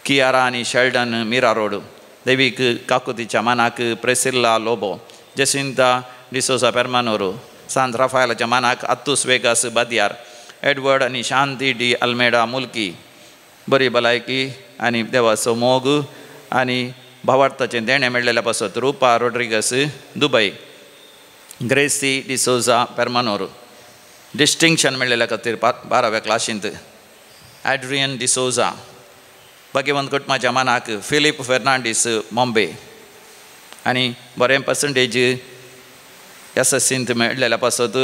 S1: कियारा आनी शेल्डन मीरा रोड, देवीक काकुतीच्या मानाक प्रेसिल्ला लोबो, जसिंता डिसोजा पेरमानोर, सांत राफायलाच्या मानाक आत्तूस वेगास बादयार, एडवर्ड आनी शांती डी अल्मेडा मुल्की. बरी भलायकी आनी देवाचो मोग आनी भावार्थाचें देणें मेळ्ळेल्या पासत Rupa Rodrigues Dubai, Gracy D'Souza Permannur, distinction मेळ्ळेल्या खातीर 12व्या क्लासींत एड्रियन डिसोजा, भाग्यवंत कुटुंबाच्या मानाक फिलीप फेर्नांडीस बॉम्बे आनी बरें पर्संटेज एस एस सींत मेळ्ळेल्या पासत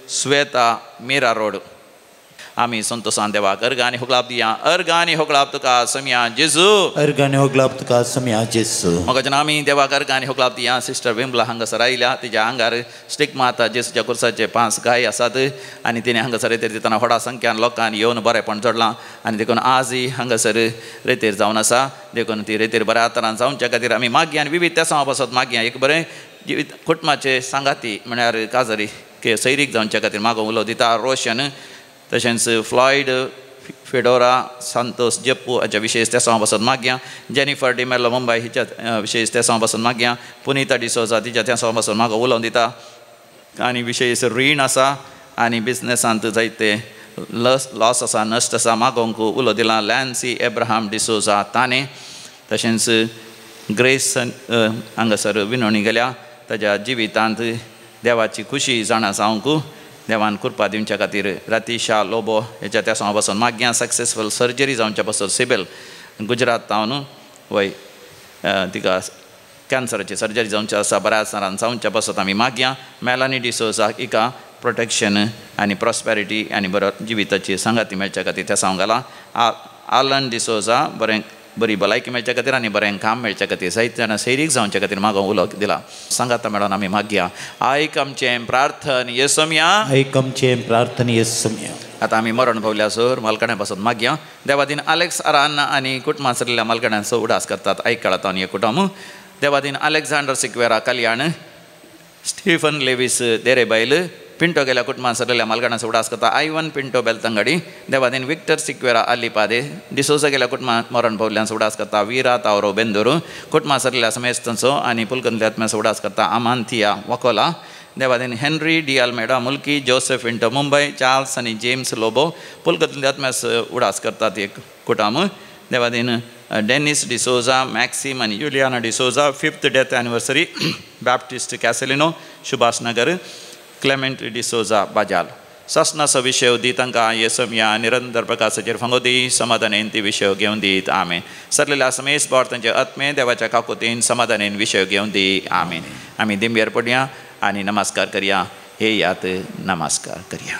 S1: श्वेता मीरा रोड. आमी संतोसान देवाक अर्गां आनी होगळाप दिया. अर्गां आनी होगळाप तुका सम्या जेजू.
S2: अर्गां आनी होगळाप तुका सम्या जेजू.
S1: मगजन आमी देवाक अर्गां आनी होगळाप दिया. सिस्टर विमला हांगासर आयल्या. तिच्या आंगार स्टिग्माता जेजूच्या कुर्साचे 5 गाय आसात आनी तिणें हांगासर रेतेर दितना व्हडा संख्यान लोकांनी येवन बरेपण जोडलां आनी देखून आजय हांगासर रेतेर जावन आसा. देखून ती रेतेर बऱ्या तरान जावच्या खातीर आमी मागया आनी विविध तेसांव पासत मागया. एक बरें जिवीत कुटुंबाचे सांगाती म्हळ्यार काजरी सैरीक जावच्या खातीर मागो उलो दिता. रोशन तशेंच फ्लॉयड फेडोरा सांतोस जप्पू हाच्या विशेष तेसांव पासत मागया. जेनिफर डिमेलो मुंबय हिच्या विशेष तेसांव पासून मागया. पुनिता डिसोजा तिच्या तेसांव पासून मागो उलोवन दिता. आनी विशेष रीण आसा आनी बिजनेसांत जायते लॉस आसा, नश्ट आसा, मागोवंक उलो दिला लॅन्सी एब्राहाम डिसोजा ताणें. तशेंच ग्रेस हांगासर विनवणी गेल्या ताज्या जिवितांत देवाची खुशी जाणा जावंक देवान कृपा दिवच्या खातीर. रातिशा लोबो हेच्या त्या पासून मागया. सक्सेसफूल सर्जरी जावच्या पासून सिबेल गुजरात तावन वय तिका कॅन्सराची सर्जरी जावची आसा, बऱ्या तरान जावच्या पासत आमी मागया. मेलानी डिसोजा हिका प्रोटेक्शन आनी प्रॉस्पेरिटी आनी बरो जिविताची सांगाती मेळच्या खातीर त्या सांग घाला. आलन डिसोजा बरें बरी भलायकी मेळच्या खातीर आनी बरें काम मेळच्या खातीर जायते जाणां सैरीक जावच्या खातीर मागो उलो दिला. सांगाता मेळोन आमी मागया. आयक आमचें प्रार्थन येसोमया.
S2: आयक आमचें प्रार्थन येसोमया.
S1: आतां आमी मरण पावल्या सर मालकाण्या पासून मागया. देवादीन आलेक्स आरान आनी कुटुंबां सरिल्ल्या मालकाण्यांचो उडास करतात. आयक काळांत आनी कुटुंब. देवादीन अलेक्झांडर सिक्वेरा कल्याण, स्टीफन लेवीस देरेबायल पिंटो गेल्या कुटुंबां सरलेल्या मालगाणांचो उडास करता. आयवन पिंटो बेलतंगडी. देवादीन विक्टर सिक्वेरा अल्लीपादे डिसोजा गेल्या कुटुंबां मरण पावल्यांचो उडास करता. वीरा तावरो बेंदुरू कुटुंबां सरलेल्या समेस्तांचो आनी पुलकंदल्या आत्म्याचो उडास करता. आमांथिया वकोला. देवादीन Henry D Almeida Mulki, Joseph Pinto Mumbai, Charles आनी जेम्स लोबो पुलकंदल्या आत्म्याचो उडास करतात एक कुटुंब. देवादीन डेनिस डिसोजा मॅक्सिम आनी Juliana D'Souza 5th death anniversary Baptist Castelino Subhash Nagar, Clement D'Souza Bajal. सासनाचो विशय दी तांकां येसमया निरंतर प्रकाशाचेर फांगो दी समाधानेन ती विशय घेवन दीत. आमेन. सरलेल्या समेस बोर तांचे आत्मे देवाच्या काकुतीन समाधानेन विशय घेवन दी. आमेन. आमी दिंब्यार पडया आनी नमस्कार करया. हे यात नमस्कार करया.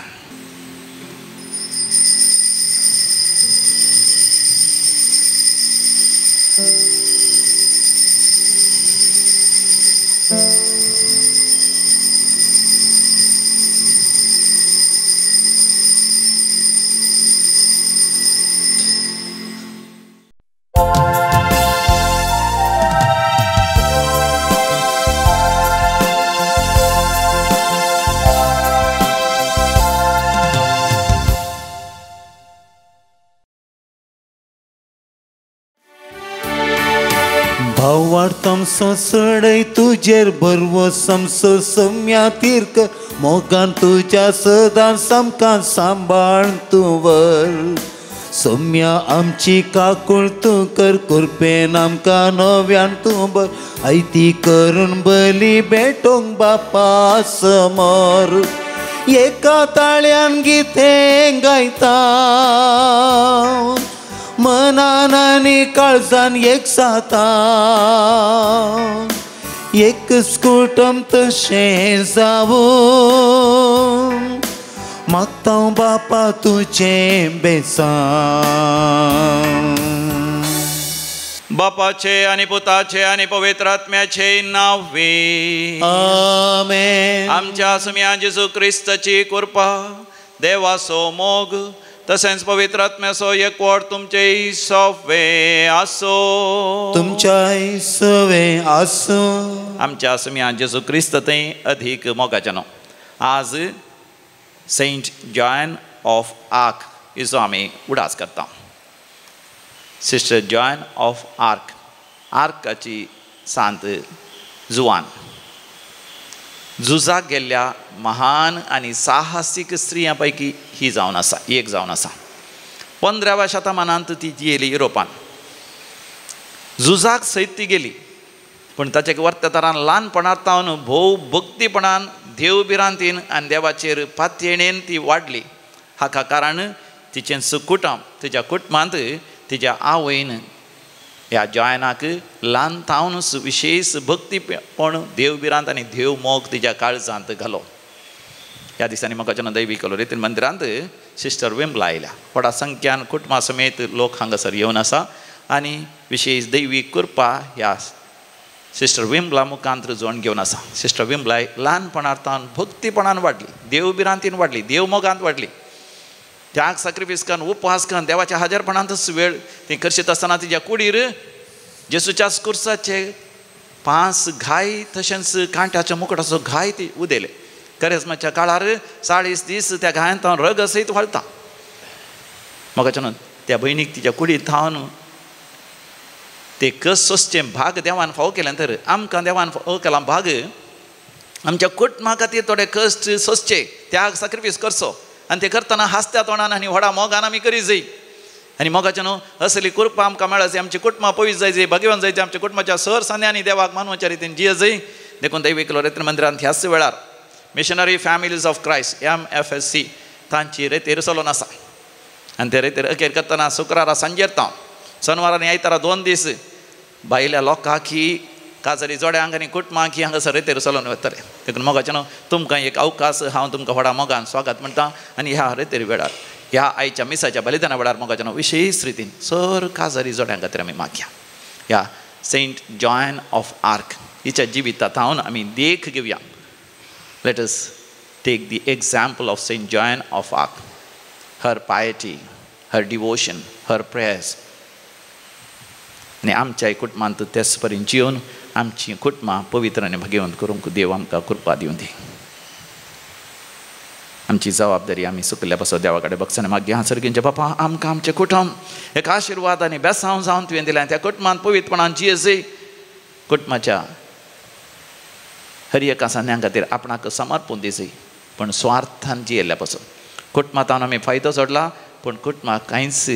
S2: सोसडय तुजेर बरवो समसो सम्या तीर्क मोगान तुज्या सदां सामकां सांबाळ तूं वर सम्या आमची काकूळ तूं कर कुरपेन आमकां नव्यान तूं बर आयती करून बली भेटोंक बापा समोर एका ताळ्यान गीतें गायता मनान आनी काळजान एक जाता एक कुटुंब तशें जावूं मागता बापा तुजें बेसांव.
S1: बापाचे आनी पुताचे आनी पवित्र आत्म्याचे नांवे
S2: आमेन.
S1: आमच्या सुम्या जेजू क्रिस्ताची कृपा, देवाचो मोग तसेंच पवित्र आत्म्याचो एकवट तुमचे सवे आसो.
S2: तुमच्याय सवे आसो.
S1: आमच्या सुम्या जेजू क्रिस्त थंय अधीक मोगाचें न्हू. आज सेंट जॉन ऑफ आर्क हिचो आमी उडास करता. सिस्टर जॉन ऑफ आर्क, आर्काची सांत जुवान, झुजाक गेल्ल्या महान आनी साहसीक स्त्रियां पैकी ही जावन आसा, एक जावन आसा. 15व्या शतमानांत ती गेली युरोपान, झुजाक सयत ती गेली, पूण ताचे वर्त्या तरान ल्हानपणांत तावन भोव भक्तीपणान देव भिरांतीन आनी देवाचेर पातयेणेन ती वाडली. हाका कारण तिचें कुटुंब, तिच्या कुटुंबांत तिच्या आवयन ह्या जॉयनाक ल्हान तावनूच विशेष भक्तीपण, देव भिरांत आनी देव मोग तिच्या काळजांत घालो. ह्या दिसांनी म्हाका दैवी कलोरीतील मंदिरांत सिस्टर विमला आयल्या. व्हडा संख्यान कुटुंबा समेत लोक हांगासर येवन आसा आनी विशेश दैवी कृपा ह्या सिस्टर विमला मुखांत जोड घेवन आसा. सिस्टर विमला ल्हानपणार तावन भक्तीपणान वाडली, देव भिरांतीन वाडली, देव मोगांत वाडली. त्याग सॅक्रिफायस करून उपवास करून देवाच्या हाजरपणांतच वेळ ती करशीत आसतना तिच्या कुडीर जेसूच्या कुर्साचे 5 घाय तशेंच कांट्याच्या मुकटाचो घाय ती उदेले. करेजमाच्या काळार 40 दीस त्या घायांत हांव रग सयत व्हाळटा. म्हाका त्या भयणीक तिच्या कुडींत थावन ते कस सोसचें भाग देवान फावो केलें तर आमकां देवान फावो केला भाग आमच्या कुटुंबा खातीर थोडे कश्ट सोसचे, त्याग सॅक्रिफायस करचो आनी ते करतना हांसत्या तोंडान आनी व्हडा मोगान आमी करी जाय. आनी मोगाचें न्हू असली कृपा आमकां मेळत जाय, आमची कुटुंबां पवित्र जाय जाय, भाग्यवान जाय, आमच्या कुटुंबाच्या सर सांद्यांनी देवाक मानवाच्या रितीन जिये जाय. देखून दैवीक लोरेत्र मंदिरांत ह्याच वेळार missionary families of Christ MFSC तांची रेतेर चलोवन आसा आनी ते रेतेर अखेर करतना शुक्रारा सांजेर तावन शनवारा आनी आयतारा 2 दीस भायल्या लोकांकी काजारी जोड्यांक आनी कुटुंबांक हांगासर रेतेर चलोवन वतले. देखून मोगाचें न्हू तुमकां एक अवकाश हांव तुमकां व्हडा मोगान स्वागत म्हणटा आनी ह्या रेतेर वेळार ह्या आयच्या मिसाच्या बलिदाना वेळार मोगाचें न्हू विशेश रितीन सर काजारी जोड्यां खातीर आमी मागया. ह्या सेंट जॉन ऑफ आर्क हिच्या जिविता थावन आमी देख घेवया. Let us take the example of Saint Joan of Arc, her piety, her devotion, her prayers. आनी आमच्या कुटुंबांत तेच परीन जिवन आमची कुटुंबां पवित्र आनी भाग्यवंत करूंक देव आमकां कृपा दिवं दी. आमची जबाबदारी आमी सुकल्या पासून देवा कडेन बगसाणे मागया. सर्गींचे बापा आमकां आमचें कुटुंब एक आशिर्वाद आनी बेसांव जावन तुवें दिलें. त्या कुटुंबांत पवित्रपणान जिये जाय. कुटुंबाच्या हर एका सांद्यां खातीर आपणाक समर्पून दी जाय, पूण स्वार्थान जियेल्ल्या पासून कुटुंबांत आमी फायदो जोडला पूण कुटुंबाक कांयच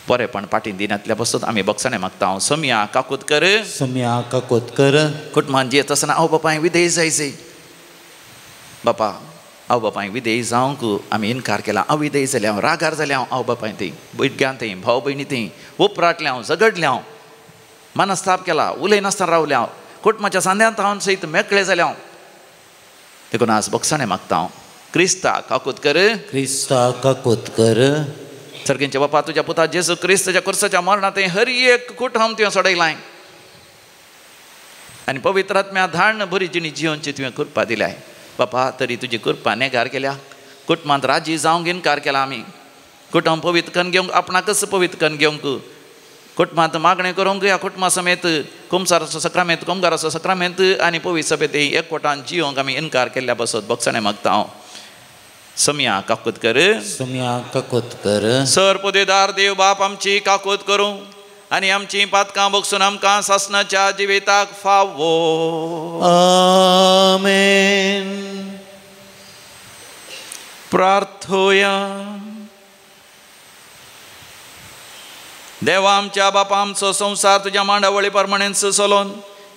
S1: बरेपण फाटीं दिनातल्या पासून आमी बगसाणे मागता. हांव सोमया काकूत कर,
S2: सोमया काकूत कर.
S1: कुटुंबान जियेत आसतना हांव बापाय विधेय जाय जाय. बापा हांव बापाय विधेय जावंक आमी इनकार केला, हांव विधेय जालें, हांव रागार जालें, हांव बापाय थंय भुरग्यां थंय भाव भयणी थंय उपराटलें, हांव झगडलें, हांव मनस्ताप केला, उलयनासतना रावलें, हांव कुटुंबाच्या सांद्यांत हांव सयत मेकळें जालें हांव. देखून आज बगसाणे मागता हांव क्रिस्ता काकूत कर,
S2: क्रिस्ता काकूत कर.
S1: सर्गींचे बापा तुज्या पुता जेजू क्रिस्ताच्या कुर्साच्या मरणांत हर एक कुटुंब तुवें सोडयलां आनी पवित्र आत्म्या धाडण बरी जिणी जिवनची तुवें कृपा दिल्या. बापा तरी तुजी कृपा नेगार केल्या, कुटुंबांत राजी जावंक इनकार केला आमी. कुटुंब पवित्र करून घेवंक आपणाकच पवित्र करून घेवंक कुटुंबांत मागणें करूंक ह्या कुटुंबा समेत कुमसाराचो सक्रामेंत कुमगाराचो सक्रामेंत आनी पवित्र सभेत एकवटान जिवंक आमी इनकार केल्ल्या बसत बगसाणे मागता हांव. सोमया काकूत कर,
S2: सोमया काकूत कर.
S1: सर पदेदार देव बाप आमची काकूत करूं आनी आमची पातकां बगसून आमकां सासणाच्या जिविताक फावो.
S2: आमेन.
S1: प्रार्थोया. देवा आमच्या बापा आमचो संवसार तुज्या मांडावळी प्रमाणेंच चलोवन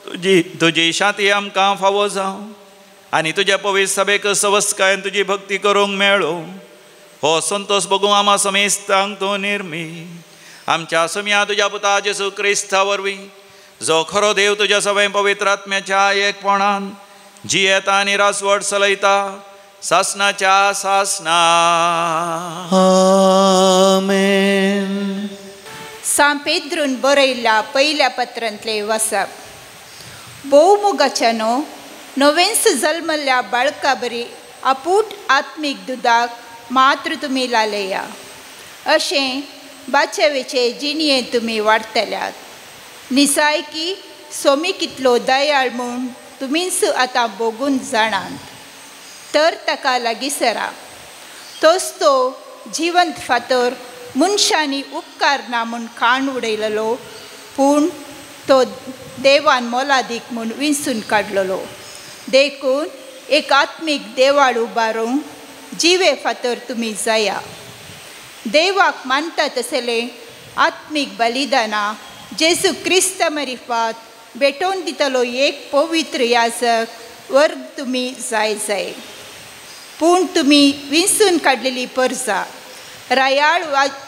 S1: तुजी तुजी शांती आमकां फावो जावं आनी तुज्या पवित्र सभेक सवस्कायेन तुजी भक्ती करूंक मेळो. हो संतोष बगूं आमा समेस्तांक तूं निर्मी आमच्या समिया तुज्या पुता जेजू क्रिस्ता वरवीं जो खरो देव तुज्या सवय पवित्र आत्म्याच्या एकपणान जियेता आनी रासवट चलयता सासनाच्या सासना.
S2: आमेन.
S3: सांत पेद्रून बरयल्ल्या पयल्या पत्रांतलें वाचप. भोवमोगाच्यानो नवेंच जल्मल्ल्या बाळका बरी आपूट आत्मीक दुदाक मात्र तुमी लालया अशें बाचेवेचे जिणये तुमी वाडटल्यात. निसायकी सोमी कितलो दयाळ म्हूण तुमीच आतां भोगून जाणात तर ताका लागींसरा तोच तो जिवंत फातर मनशांनी उपकारना म्हूण खाण उडयलेलो पूण तो देवान मोलादीक म्हूण विंचून काडलेलो. देखून एक आत्मीक देवाळ उबारूंक जिवे फातर तुमी जाया. देवाक मानता तसलें आत्मीक बलिदानां जेजू क्रिस्ता मरिफात भेटोवन दितलो एक पवित्र याजक वर्ग तुमी जाय जाय. पूण तुमी विंचून काडलेली परजा रायाळ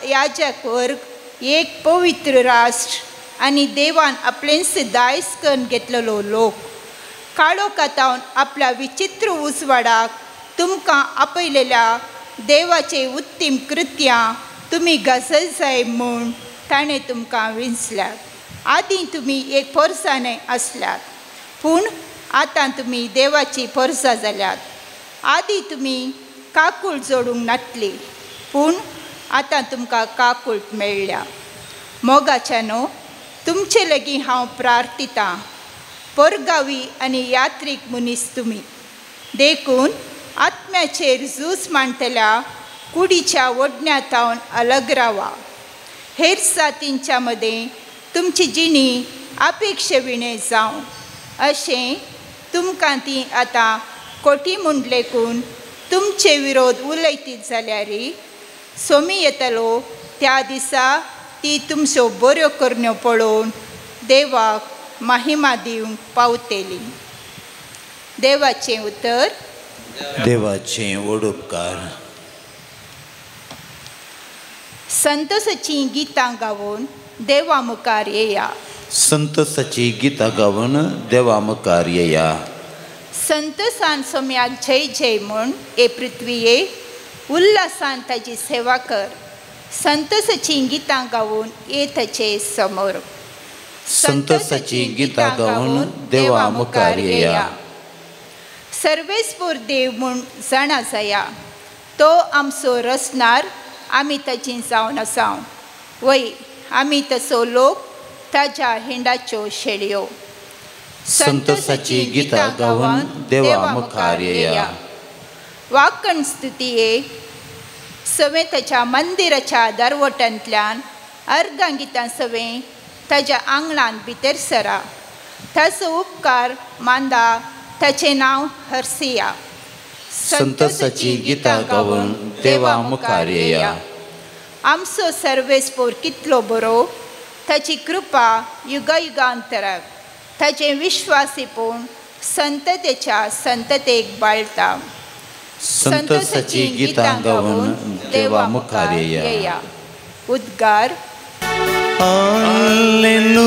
S3: याजक वर्ग एक पवित्र राष्ट्र आनी देवान आपलेंच दायज करून घेतलेलो लोक काळोखांत आपल्या विचित्र उजवाडाक तुमकां आपयलेल्या देवाचे उत्तीम कृत्यां तुमी गजल जाय म्हूण ताणें तुमकां विंचल्यात. आदीं तुमी एक पोरसाने आसल्यात, पूण आतां तुमी देवाची पोरसां जाल्यात. आदीं तुमी काकूळ जोडूंक नातली, पूण आतां तुमकां काकूळ मेळ्ळ्या. मोगाच्यानो, तुमचे लागीं हांव प्रार्थितां, पोरगावी आनी यात्रीक मनीस तुमी, देखून आत्म्याचेर झूज मांडटल्या कुडीच्या ओडण्या तावन अलग रावा. हेर जातींच्या मदें तुमची जिणी अपेक्षविणें जावं अशें तुमकां ती आतां कोटी म्हूण लेखून तुमचे विरोध उलयतीत जाल्यार सोमी येतलो त्या दिसा ती तुमच्यो बऱ्यो करण्यो पळोवन देवाक महिमा दिवंक पावतली. देवाचें उतर.
S2: देवाचें व्हड उपकार.
S3: संतोषाचीं गितां गावन देवा मुखार येया.
S2: संतोषाचीं गितां गावन देवा मुखार येया.
S3: संतोषान सोम्याक जय जय म्हूण ए पृथ्वीये, उल्हासान ताजी सेवा कर. संतोषाचीं गितां गावन ये ताचे समोर.
S2: संतोषाचीं गितां गावन देवा मुखार येया.
S3: सर्वेस्पोर देव म्हूण जाणा जाया, तो आमचो रचणार, आमी ताची जावन आसाव. वय आमी तसो लोक ताज्या हिंडाच्यो शेळयो.
S2: संतोषाचीं गितां गावन देवा मुखार येया.
S3: वाकण स्तुतीये सवें ताच्या मंदिराच्या दरवटांतल्यान अर्गां गितां सवें ताज्या आंगणांत भितर सरा. ताचो उपकार मांदा, ताचें नांव हरसिया.
S2: संतोषाचीं गितां गावन देवा मुखार येया.
S3: आमचो सर्वेस्पोर कितलो बरो, ताची कृपा युगायुगांतराक, ताचें विश्वासीपूण संततेच्या संततेक बाळटा.
S2: संतोषाचीं गितां गावन देवा मुखार येया.
S3: उद्गार.
S2: Alleluia,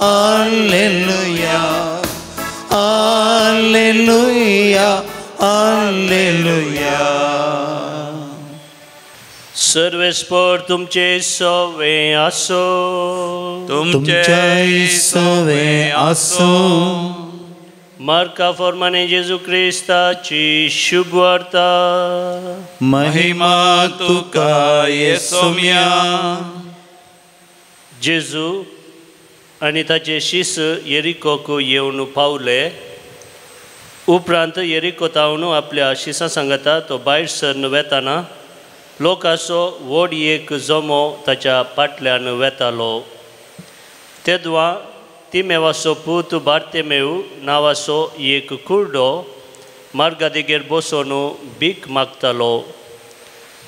S2: alleluia, alleluia, alleluia.
S4: सर्वेस्पोर तुमचे सवे आसो.
S2: तुमचे सवे आसो.
S4: मार्का फॉर्माने जेजू क्रिस्ताची शुभवार्ता.
S1: महिमा तुका येसोम्या.
S4: जेजू आनी ताचे शिस येरिकोक येवन पावले. उपरांत येरिको तावन आपल्या शिसां सांगता तो भायर सरन वेताना लोकांचो व्हड एक जमो ताच्या फाटल्यान वेतालो. तेदवा तिमेवाचो पूत बार्तेमेव नांवाचो एक कुर्डो मार्गादेगेर बसून भीक मागतालो.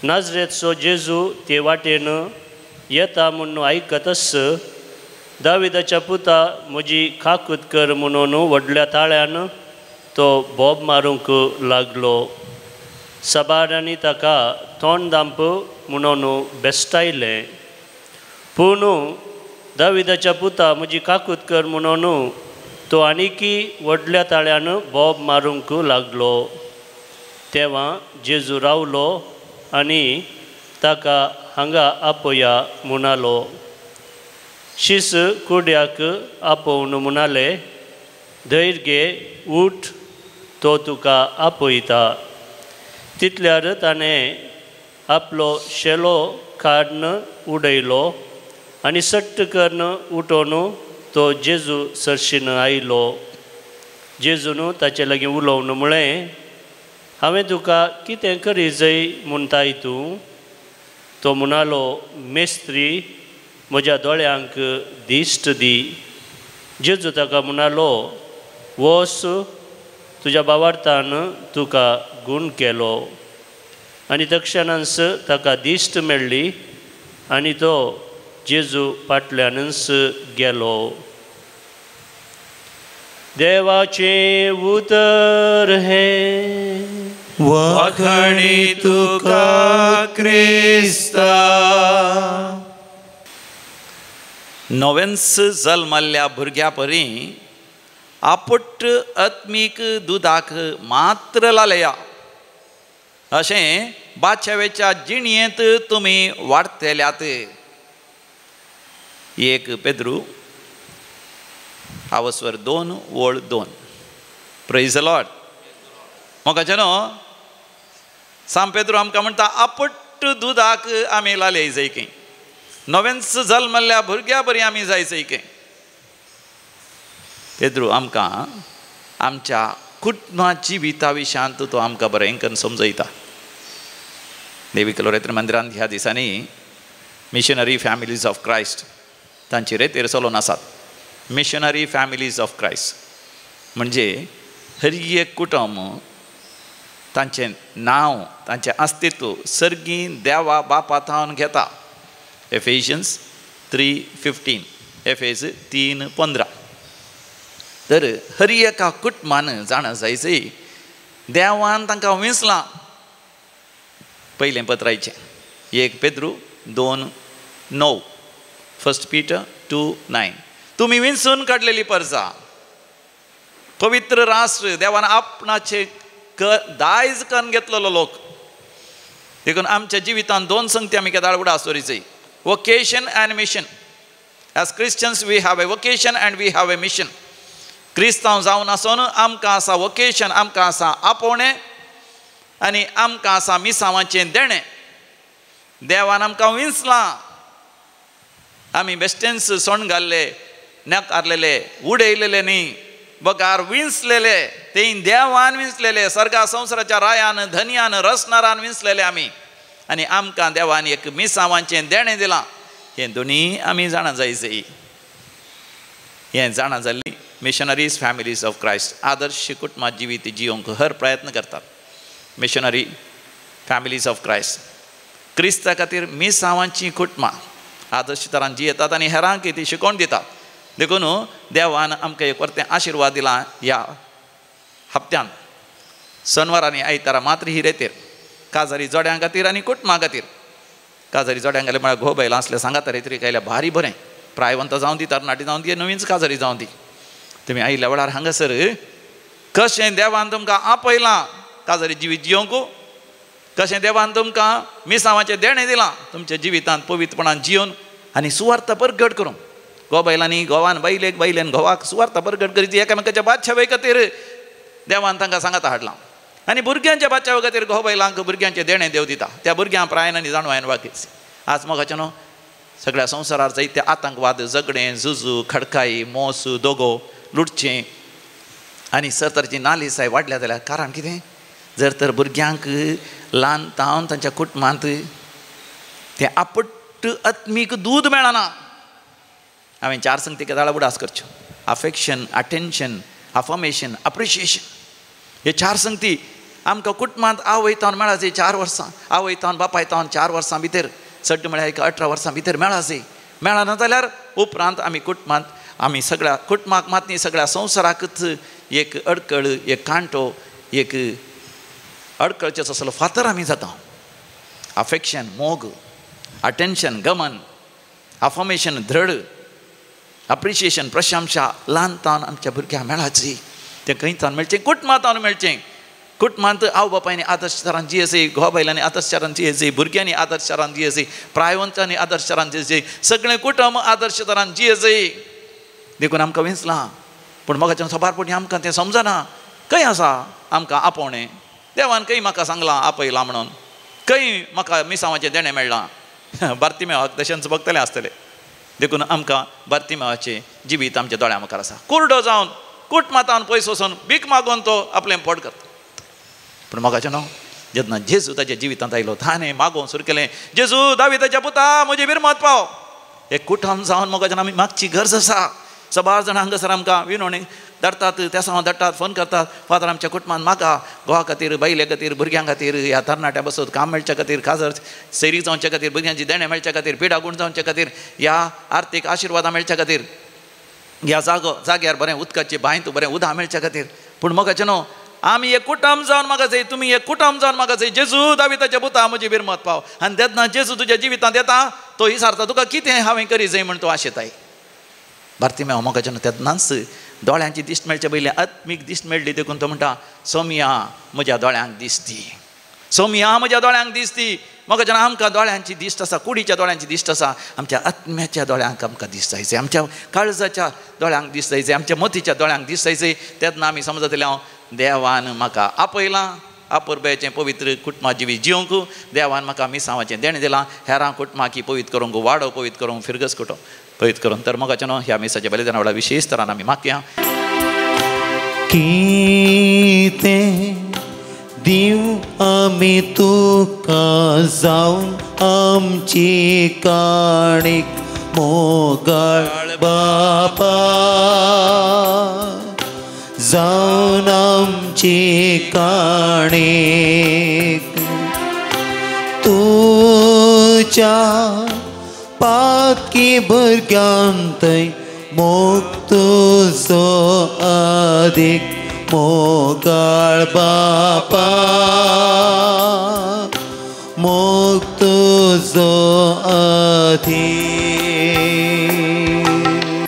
S4: नाजरेतचो जेजू ते वाटेन येता म्हूण आयकतच दाविदाच्या पुता म्हजी काकूत कर म्हणून व्हडल्या ताळ्यान तो बोब मारूंक लागलो. सबारांनी ताका तोंड दांप म्हणून बेस्टायलें, पूण दाविदाच्या पुता म्हजी काकूत कर म्हणून तो आनीकी व्हडल्या ताळ्यान बोब मारूंक लागलो. तेवा जेजू रावलो आनी ताका हांगा आपोया म्हणालो. शीस कुड्याक आपोवन म्हणाले, धैर्य घे, उठ, तो तुका आपयता. तितल्यार ताणें आपलो शेलो काडून उडयलो आनी सट्ट करून उठोवन तो जेजू सरशीन आयलो. जेजून ताचे लागीं उलोवन म्हळें, हांवें तुका कितें करी जाय म्हणटाय तूं? तो म्हणालो, मेस्त्री, म्हज्या दोळ्यांक दिश्ट दी. जेजू ताका म्हणालो, वोस, तुज्या भावार्थान तुका गूण केलो. आनी तक्षणांच ताका दिश्ट मेळ्ळी आनी तो जेजू फाटल्यानच गेलो. देवाचें उतर हें.
S1: वाखणी तुका क्रिस्ता. नव्यान्स जल्मल्ल्या भुरग्या परी आपुट आत्मीक दुदाक मात्र लालया. अशें बादशावेच्या जिणयेंत तुमी वाडटल्यात. 1 पेद्रू आवस्वर 2:2. Praise the Lord. मोगाचे न्हू सांत पेद्रू आमकां म्हणटा आपट्ट दुदाक आमी लाले जाय की, नवेंच जल्मल्ल्या भुरग्या बरी आमी जाय जाय की. पेद्रू आमकां आमच्या कुटुंबा जिविता विशयांत तो आमकां बरें करून समजयता. देवी कलोरेत्र मंदिरांत ह्या दिसांनी मिशनरी फॅमिलीज ऑफ क्रायस्ट तांची रेतेर चलोवन आसात. मिशनरी फॅमिलीज ऑफ क्रायस्ट म्हणजे हर एक कुटुंब तांचें नांव तांचें अस्तित्व सर्गी देवा बापा थावन घेता. एफेशियन्स 3:15, एफेज 3:15. तर हर एका कुटुंबान जाणा जायची देवान तांकां विंचलां. पयलें पत्रायचें 1 पेद्रू 2:9, 1 पीटर 2:9. तुमी विंचून काडलेली परजा, पवित्र राष्ट्र, देवान आपणाचे दायज करून घेतलेलो लोक. देखून आमच्या जिवितांत दोन संगती आमी केदाळ उडास दवरीची, vocation and mission. As Christians we have a vocation and we have a mission. क्रिस्तांव जावन आसून आमकां आसा वोकेशन, आमकां आसा आपोवणें आनी आमकां आसा मिसांवाचें देणें. देवान आमकां विंचलां. आमी बेश्टेंच सोण घाल्ले, नाकारलेले, उडयलेले न्ही, बगार विंचलेले. ते देवान विंचलेले, सर्गा संवसाराच्या रायान, धनयान, रसनारान विंचलेले आमी. आनी आमकां देवान एक मिसांवाचें देणें दिलां. हें दोनी आमी जाणा जायचे. हें जाणा जाल्ली मिशनरीज फॅमिलीज ऑफ क्रायस्ट आदर्श कुटुंबा जिवीत जियोंक हर प्रयत्न करतात. मिशनरी फॅमिलीज ऑफ क्रायस्ट क्रिस्ता खातीर मिसांवांची कुटुंबां आदर्श तरान जियेतात आनी हेरांक ती शिकोवन दितात. देखून देवान आमकां एक परतें आशिर्वाद दिला ह्या हप्त्यान. सनवार आनी आयतारा मात्र ही रेतेर काजारी जोड्यां खातीर आनी कुटुंबां खातीर. काजारी जोड्यांक घाले म्हळ्यार घोव बायलां आसल्या सांगात रेतरी कायल्या भारी बरें, प्रायवंत जावन दी, तरणाटी जावन दी, नवीच काजारी जावन दी. तुमी आयिल्ल्या वेळार हांगासर कशें देवान तुमकां आपयलां काजारी जिवीत जियोंक, कशें देवान तुमकां मिसांवाचें देणें दिलां तुमच्या जिवितांत पवित्रपणान जियोन आनी सुवार्थ परगट करूंक. घोव बायलांनी घोवान बायलेक, बायलेन घोवाक सुवार्थ परगट करीत एकामेकाच्या बादशावे खातीर देवान तांकां सांगाता हाडलां. आनी भुरग्यांच्या बादशावे खातीर घोव बायलांक भुरग्यांचें देणें देव दिता. त्या भुरग्यां प्रायन आनी जाणवायन वागीच. आज मोगाचें न्हू सगळ्या संवसारार जायते आतंकवाद, झगडें, झुजू, खडकाई, मोस, दोगो, लुटचें आनी सरतरची नालिसाय वाडल्या जाल्यार कारण कितें? जर तर भुरग्यांक ल्हान तावन तांच्या कुटुंबांत तें आपट्ट आत्मीक दूद मेळना. हांवें 4 संगती केदाळा उडास करच्यो, अफेक्शन, अटेन्शन, अफर्मेशन, अप्रिशिएशन. हे 4 संगती आमकां कुटुंबांत आवय तावन मेळाचे 4 वर्सां, आवय तावन बापाय तावन 4 वर्सां भितर, चड म्हळ्यार एक 18 वर्सां भितर मेळाचे. मेळना जाल्यार उपरांत आमी कुटुंबांत आमी सगळ्या कुटुंबाक मात न्ही, सगळ्या संवसाराकच एक अडकळ, एक कांटो, एक अडकळचेच असलो फातर आमी जाता. अफेक्शन मोग, अटेन्शन गमन, अफर्मेशन धड, अप्रिशिएशन प्रशंसा ल्हान तावन आमच्या भुरग्यांक मेळाची. तें खंय तावन मेळचें? कुटुंबां तावन मेळचें. कुटुंबांत आवय बापायनी आदर्श तरान जियेसी, घोव बायलांनी आदर्श तरान जियेसी, भुरग्यांनी आदर्श तरान जियेसी, प्रायवंतांनी आदर्श तरान जियेसी, सगळें कुटुंब आदर्श तरान जियेसी. देखून आमकां विंचलां. पूण मोगाच्यान सबारपणी आमकां तें समजना. खंय आसा आमकां आपोवणें? देवान खंय म्हाका सांगलां आपयलां म्हणून? खंय म्हाका मिसांवाचें देणें मेळ्ळां? बार्तिमेवाक तशेंच बगतलें आसतलें. देखून आमकां बार्तिमेवाचें जिवीत आमच्या दोळ्यां मुखार आसा. कुरडो जावन कुटुंबांत पयस वचून भीक मागून तो आपलें पोट करता. पूण मोगाचें न्हू जेन्ना जेजू ताच्या जिवितांत आयलो ताणें मागोवंक सुरू केलें, जेजू दाविताच्या पुता म्हजी बिरमत पाव. एक कुटुंब जावन मोगाच्यान आमी मागची गरज आसा. सबार जाणां हांगासर आमकां विनवणी धाडटात, तेसांव धाडटात, फोन करतात, फादर आमच्या कुटुंबान मागा घोवा खातीर, बायले खातीर, भुरग्यां खातीर, ह्या तरणाट्यां बसत काम मेळच्या खातीर, खाजर सैरीक जावच्या खातीर, भुरग्यांची देणें मेळच्या खातीर, पिडा गूण जावच्या खातीर, ह्या आर्थीक आशिर्वादां मेळच्या खातीर, ह्या जागो जाग्यार बरें उदकाची बांयत बरें उदक मेळच्या खातीर. पूण मोगाचें न्हू आमी एक कुटुंब जावन म्हाका जाय, तुमी एक कुटुंब जावन म्हाका जाय, जेजू दाविताच्या पुता म्हजी बिरमत पाव. आनी तेन्ना जेजू तुज्या जिवितांत येता तो विचारता तुका कितें हांवें करी जाय म्हण तो आशेताय. बार्तिमेव मोगाचें न्हू तेन्नाच दोळ्यांची दिश्ट मेळचे पयलीं आत्मीक दिश्ट मेळ्ळी. देखून तो म्हणटा, सोमया म्हज्या दोळ्यांक दिसती, सोमया म्हज्या दोळ्यांक दिसती. म्हाका आमकां दोळ्यांची दिश्ट आसा, कुडीच्या दोळ्यांची दिश्ट आसा, आमच्या आत्म्याच्या दोळ्यांक आमकां दिश्ट जायचे, आमच्या काळजाच्या दोळ्यांक दिश्ट जायचे, आमच्या मतीच्या दोळ्यांक दिश्ट जायचे. तेन्ना आमी समजतले हांव देवान म्हाका आपयलां आपुरबायेचें पवित्र कुटुंबा जिवीत जिवंक, देवान म्हाका मिसांवाचें देणें दिलां, हेरां कुटुंबाकी पवित्र करूंक, वाडो पवित्र करूंक, फिरगस कुटुंब पवित्र करूंक. तर म्हाका न्हू ह्या मिसाच्या बलिदाना वेळार विशेश तरान आमी मागया.
S2: कितें दिव आमी तुका जावन आमची काणीक मोगाळ बापा, जावन आमची काणीक तुज्या पातकी भुरग्यांतय मोग तुजो आदीक मोगाळ बापा, मोग तुजो आदीक.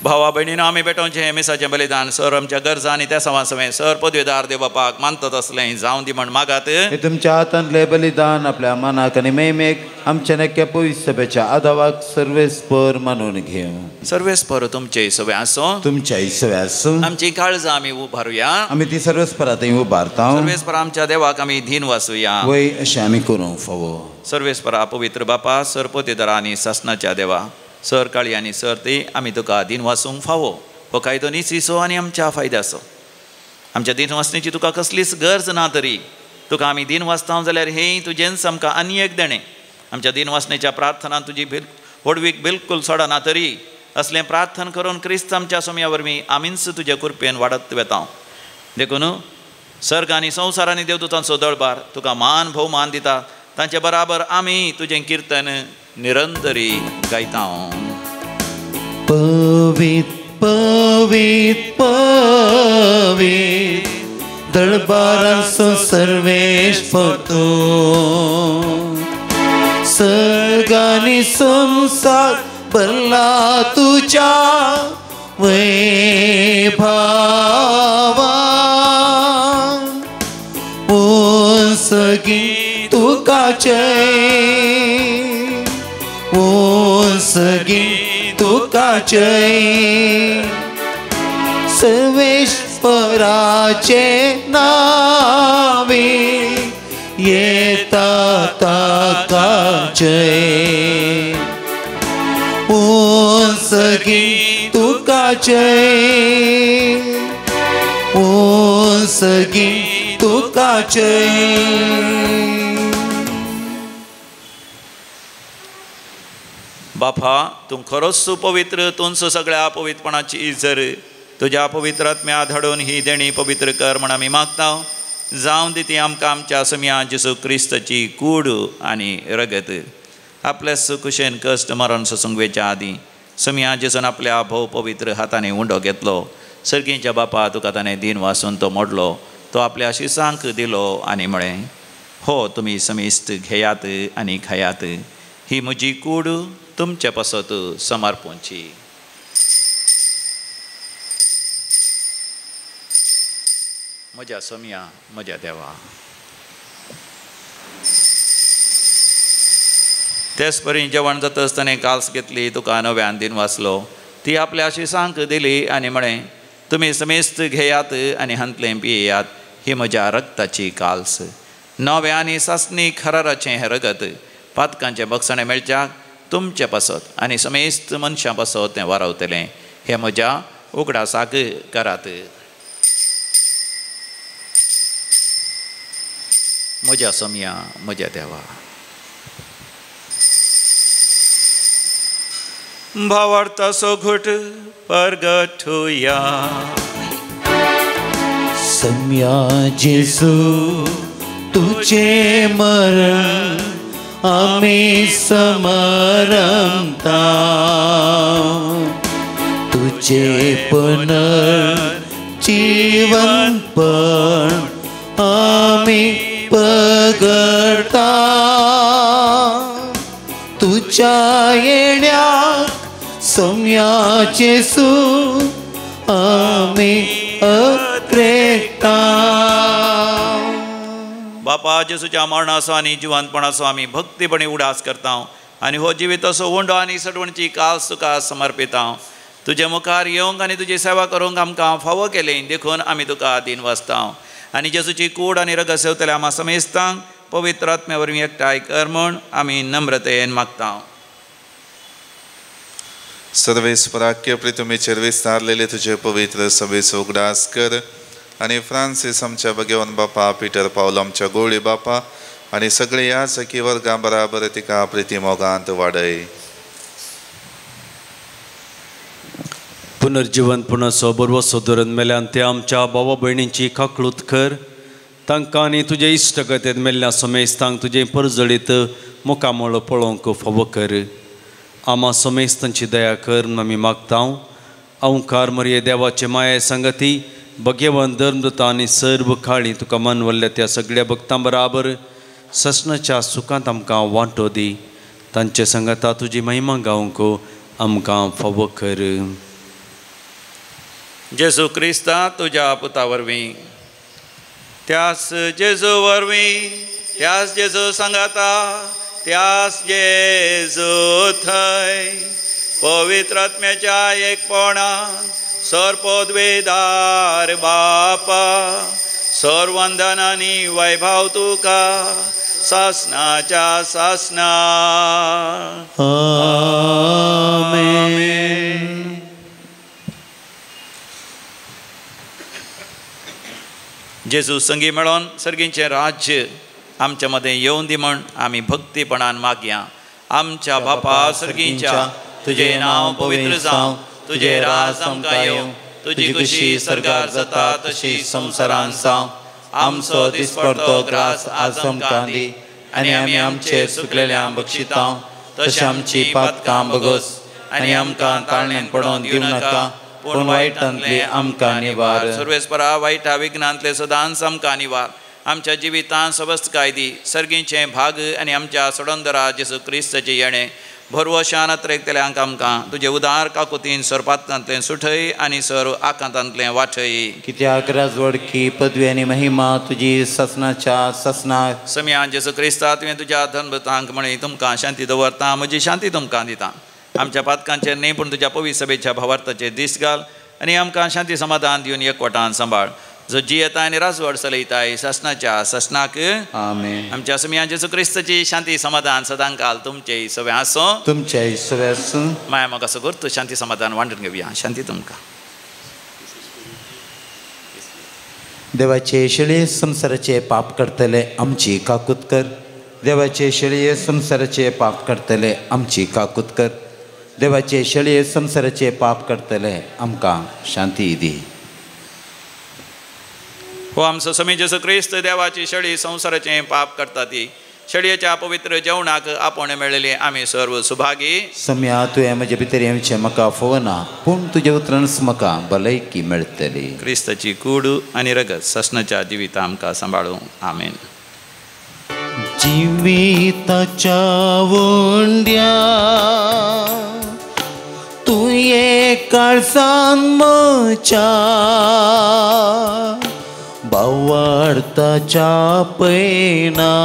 S1: भावा भयणीनो आमी भेटोवचें मिसाचें बलिदान सर आमच्या गरजा आनी त्या सवा सवें सर पदवेदार देव बापाक मानतात असलें जावं दी म्हण मागात.
S2: हे तुमच्या हातांतलें बलिदान आपल्या मनाक आनी मेमेक आमच्या नक्या पवित्र सभेच्या आदावाक सर्वेस्पर मानून घेवं.
S1: सर्वेस्पर तुमचे सवे आसूं,
S2: तुमच्या सवे आसूं.
S1: आमची काळजां आमी उबारुया,
S2: आमी ती सर्वेस्परा थंय उबारता.
S1: सर्वेस्पर आमच्या देवाक आमी धीन वासूया,
S2: वय अशें आमी करूंक फावो.
S1: सर्वेस्परा पवित्र बापा, सर पदवेदारा आनी सासणाच्या देवा, सर काळी आनी सर ती आमी तुका दिन वासूंक फावो. हो कायदो निसीसो आनी आमच्या फायद्याचो. आमच्या दिन वासणेची तुका कसलीच गरज ना तरी तुका आमी दिन वाचता जाल्यार हें तुजेंच आमकां आनी एक देणें. आमच्या दिन वासणेच्या प्रार्थना तुजी व्हडवीक बिलकूल सोडना तरी असलें प्रार्थना करून क्रिस्त आमच्या सोम्या वरवीं आमीच तुजे कृपेन वाडत वेता. देखून सर्ग आनी संवसार आनी देवदूतांचो दळबार तुका मान भोवमान दिता, तांचे बराबर आमी तुजें किर्तन निरंतरी गायता.
S2: पवित पवित पवित दरबारांचो सर्वेस्पर तूं, सर्ग आनी संवसार भरला तुज्या वैभावान. सगळीं तुका जय, सगळीं तुका जय, सर्वेस्पराचे नावे येता ताका जय. सगळीं तुका जय, सगळीं तुका जय.
S1: बापा तूं खरोच पवित्र, तूंच सगळ्या पवित्रपणाची जर तुज्या पवित्र आत्म्या धाडून ही देणी पवित्र कर म्हण आमी मागता. जावं दी ती आमकां आमच्या समिया जेजू क्रिस्ताची कूड आनी रगत. आपल्या सुकुशेन कश्ट मरण सोसूंक वेच्या आदीं समिया जेजून आपल्या भोव पवित्र हातांनी उंडो घेतलो. सर्गींच्या बापा तुका ताणें दिन वासून तो मोडलो, तो आपल्या शिसांक दिलो आनी म्हळें, हो तुमी समेस्त घेयात आनी खायात, ही म्हजी कूड तुमचे पासत समर्पणची. म्हज्या सोम्या, म्हज्या देवा. तेच परी जेवण जाता आसतना काल्स घेतली, तुका नव्यान दिन वाचलो, ती आपल्या शिसांक दिली आनी म्हळें, तुमी समेस्त घेयात आनी हांतलें पियेयात, ही म्हज्या रक्ताची काल्स, नव्या आनी सासणी खराराचें हें रगत पातकांचें बक्षणें मेळच्याक तुमचे पासत आनी समेस्त मनशां पासत तें वारावतलें. हें म्हज्या उगडासाक करात. म्हज्या सोम्या, म्हज्या देवा. भावार्थाचो घोट परगटुया.
S2: सम्या जेजू तुझे मरण आमी समरमता, तुझे पुनर्जीवन पण आमी पगडता, तुझ्या येण्याक सम्या जेजू आमी अत्रेता.
S1: बाबा बापा जेजूच्या मरणाचो आनी जिवंतपणाचो आमी भक्तीपणी उडास करता आनी हो जिविताचो उंडो आनी सडवणची कास तुका समर्पिता। तुजे मुखार येवंक आनी तुजी सेवा करूंक आमकां फावो केली देखून आमी तुका दीन वाचता आनी जेजूची कूड आनी रगत सेवतल्या आमा समेस्तांक पवित्र आत्म्या वरवीं एकठांय कर म्हूण आमी नम्रतेन मागता।
S5: सर्वेस्पराक्य प्रितुमीचेर विस्तारलेले तुजे पवित्र सभेचो उगडास कर आनी फ्रांसीस आमच्या भगवान बापा, पिटर पावल आमच्या गोळी बापा आनी सगळे ह्या सखी वर्गां बराबर तिका प्रिती मोगांत वाडय।
S6: पुनर्जिवंतपणाचो बरवसो धरून मेल्यान ते आमच्या भावा भयणींची काकळूत कर। तांकां आनी तुजे इश्टगतेंत मेल्ल्या समेस्तांक तुजें परजळीत मुखामळ पळोवंक फावो कर। आमा समेस्तांची दया कर म्हूण आमी मागता। अंकार मरये देवाचे माये संगती भगेवन धर्मदूता आनी सर्व काळी तुका मनवल्ल्या त्या सगळ्या भक्तां बराबर ससनाच्या सुखांत आमकां वांटो दी। तांचे संगता तुजी महिमा गावंक आमकां फावो कर।
S1: जेजू क्रिस्ता तुज्या पुता वरवीं, त्यास जेजू वरवीं, त्यास जेजू सांगाता, त्यास जेजू थंय पवित्र आत्म्याच्या एकपणान सर्वपदवेदार बापा सर्वंदन आनी वैभव तुका सासनाच्या सासना।
S2: आमेन।
S1: जेजू संगी मेळोन सर्गींचें राज्य आमच्या मदें येवन दी म्हण आमी भक्तीपणान मागया। आमच्या बापा सर्गींच्या, तुजें नांव पवित्र जावं, तुजें राज आमकां येवं, तुजी खुशी सर्गार जाता तशी संवसारांत जावं। आमचो दिसपडतो ग्रास आज आमकां दी आनी आमी आमचे सुकलेल्या बक्षिता तशें आमची पातकां बगस आनी आमकां ताळणेन पडोवन दिवं नाका पूण वायटांतली आमकां निवार। सर्वेस्परा वायटा विघ्नांतले सदांच आमकां निवार। आमच्या जिवितांत सवस्तकाय दी। सर्गींचें भाग आनी आमच्या सोडंदरा जेजू क्रिस्ताचें येणें भरवशान अत्रेकतल्यांक आमकां तुजे उदार काकुतीन सर्पांतलें सुठय आनी सर्व आकांतांतलें वाठय।
S2: कित्याक राजवडकी पदवी आनी महिमा तुजी ससनाच्या ससनाक।
S1: समियान जेजू क्रिस्ता तुवें तुज्या धर्मतांक म्हणी तुमकां शांती दवरता, म्हजी शांती तुमकां दिता। आमच्या पातकांचेर न्ही पूण तुज्या पवित्र सभेच्या भावार्थाचेर दीस घाल आनी आमकां शांती समाधान दिवन एकवटान सांबाळ। जो जियेता आनी राजवड चलयताय सासनाच्या सासनाक।
S2: आमेन।
S1: आमच्या समिया जेजू क्रिस्ताची शांती समाधान सदांकाल तुमचे सगळें आसूं,
S2: तुमचे सगळें आसूं।
S1: माया म्हाका सगळो तूं शांती समाधान वांटून घेवया। शांती तुमकां।
S2: देवाचे शेळये संवसाराचे पाप करतले आमची काकूत कर। देवाचे शेळये संवसाराचे पाप करतले आमची काकूत कर। देवाचे शेळये संवसाराचे पाप करतले आमकां शांती दी।
S1: हो आमचो समी जेजू क्रिस्त देवाची शेळी संवसाराचें पाप करता ती शेळयेच्या पवित्र जेवणाक आपोवणें मेळिल्लें आमी सर्व सुभागी।
S2: सम्या तुवें म्हजे भितर येवचें म्हाका फोवना पूण तुजे उतरानच म्हाका भलायकी मेळटली।
S1: क्रिस्ताची कूड आनी रगत ससनाच्या जिविता आमकां सांबाळूं। आमेन।
S2: जिविताच्या वंड्या तुवें काळजान म्हज्या बावार्थाच्या पैनार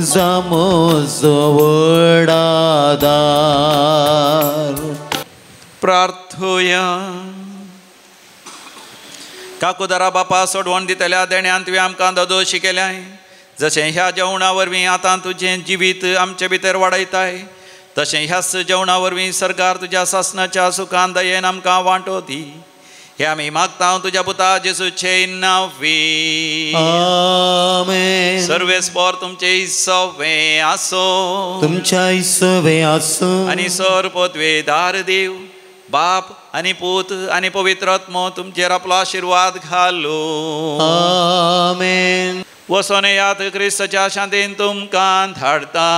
S2: जामोजो व्हड आदार।
S1: प्रार्थुया। काकुदारा बापा सोडवण दितल्या देण्यान तुवें आमकां ददोशी केल्याय, जशें ह्या जेवणा वरवीं आतां तुजें जिवीत आमचे भितर वाडयताय तशें ह्याच जेवणा वरवीं सरकार तुज्या सासनाच्या सुखान दयेन आमकां वांटो दी। हे आमी मागता तुज्या पुता जेजूचे नांवी।
S2: आमेन।
S1: सर्वेस्पर तुमचे सवे आसो,
S2: तुमच्या सवे आसो।
S1: आनी सर पदवेदार देव बाप आनी पूत आनी पवित्र आत्मो तुमचेर आपलो आशिर्वाद घालू।
S2: आमेन।
S1: वसोन यात क्रिस्ताच्या शांतीन तुमकां धाडता।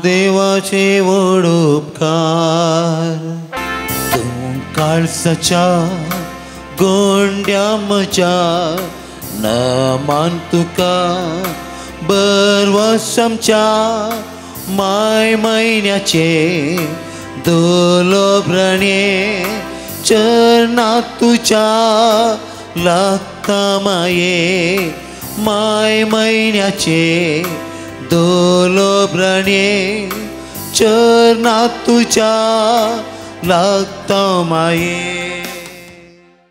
S2: देवाचे व्हड उपकार तूं काळजाच्या गोंड्या म्हज्या न मान तुका बरवस आमच्या माय म्हयन्याचे दोलोभ्रणे चरणां तुज्या लागता माये
S7: माय म्हयन्याचे दोलोब्रणे चरणात तुज्या लागता माये.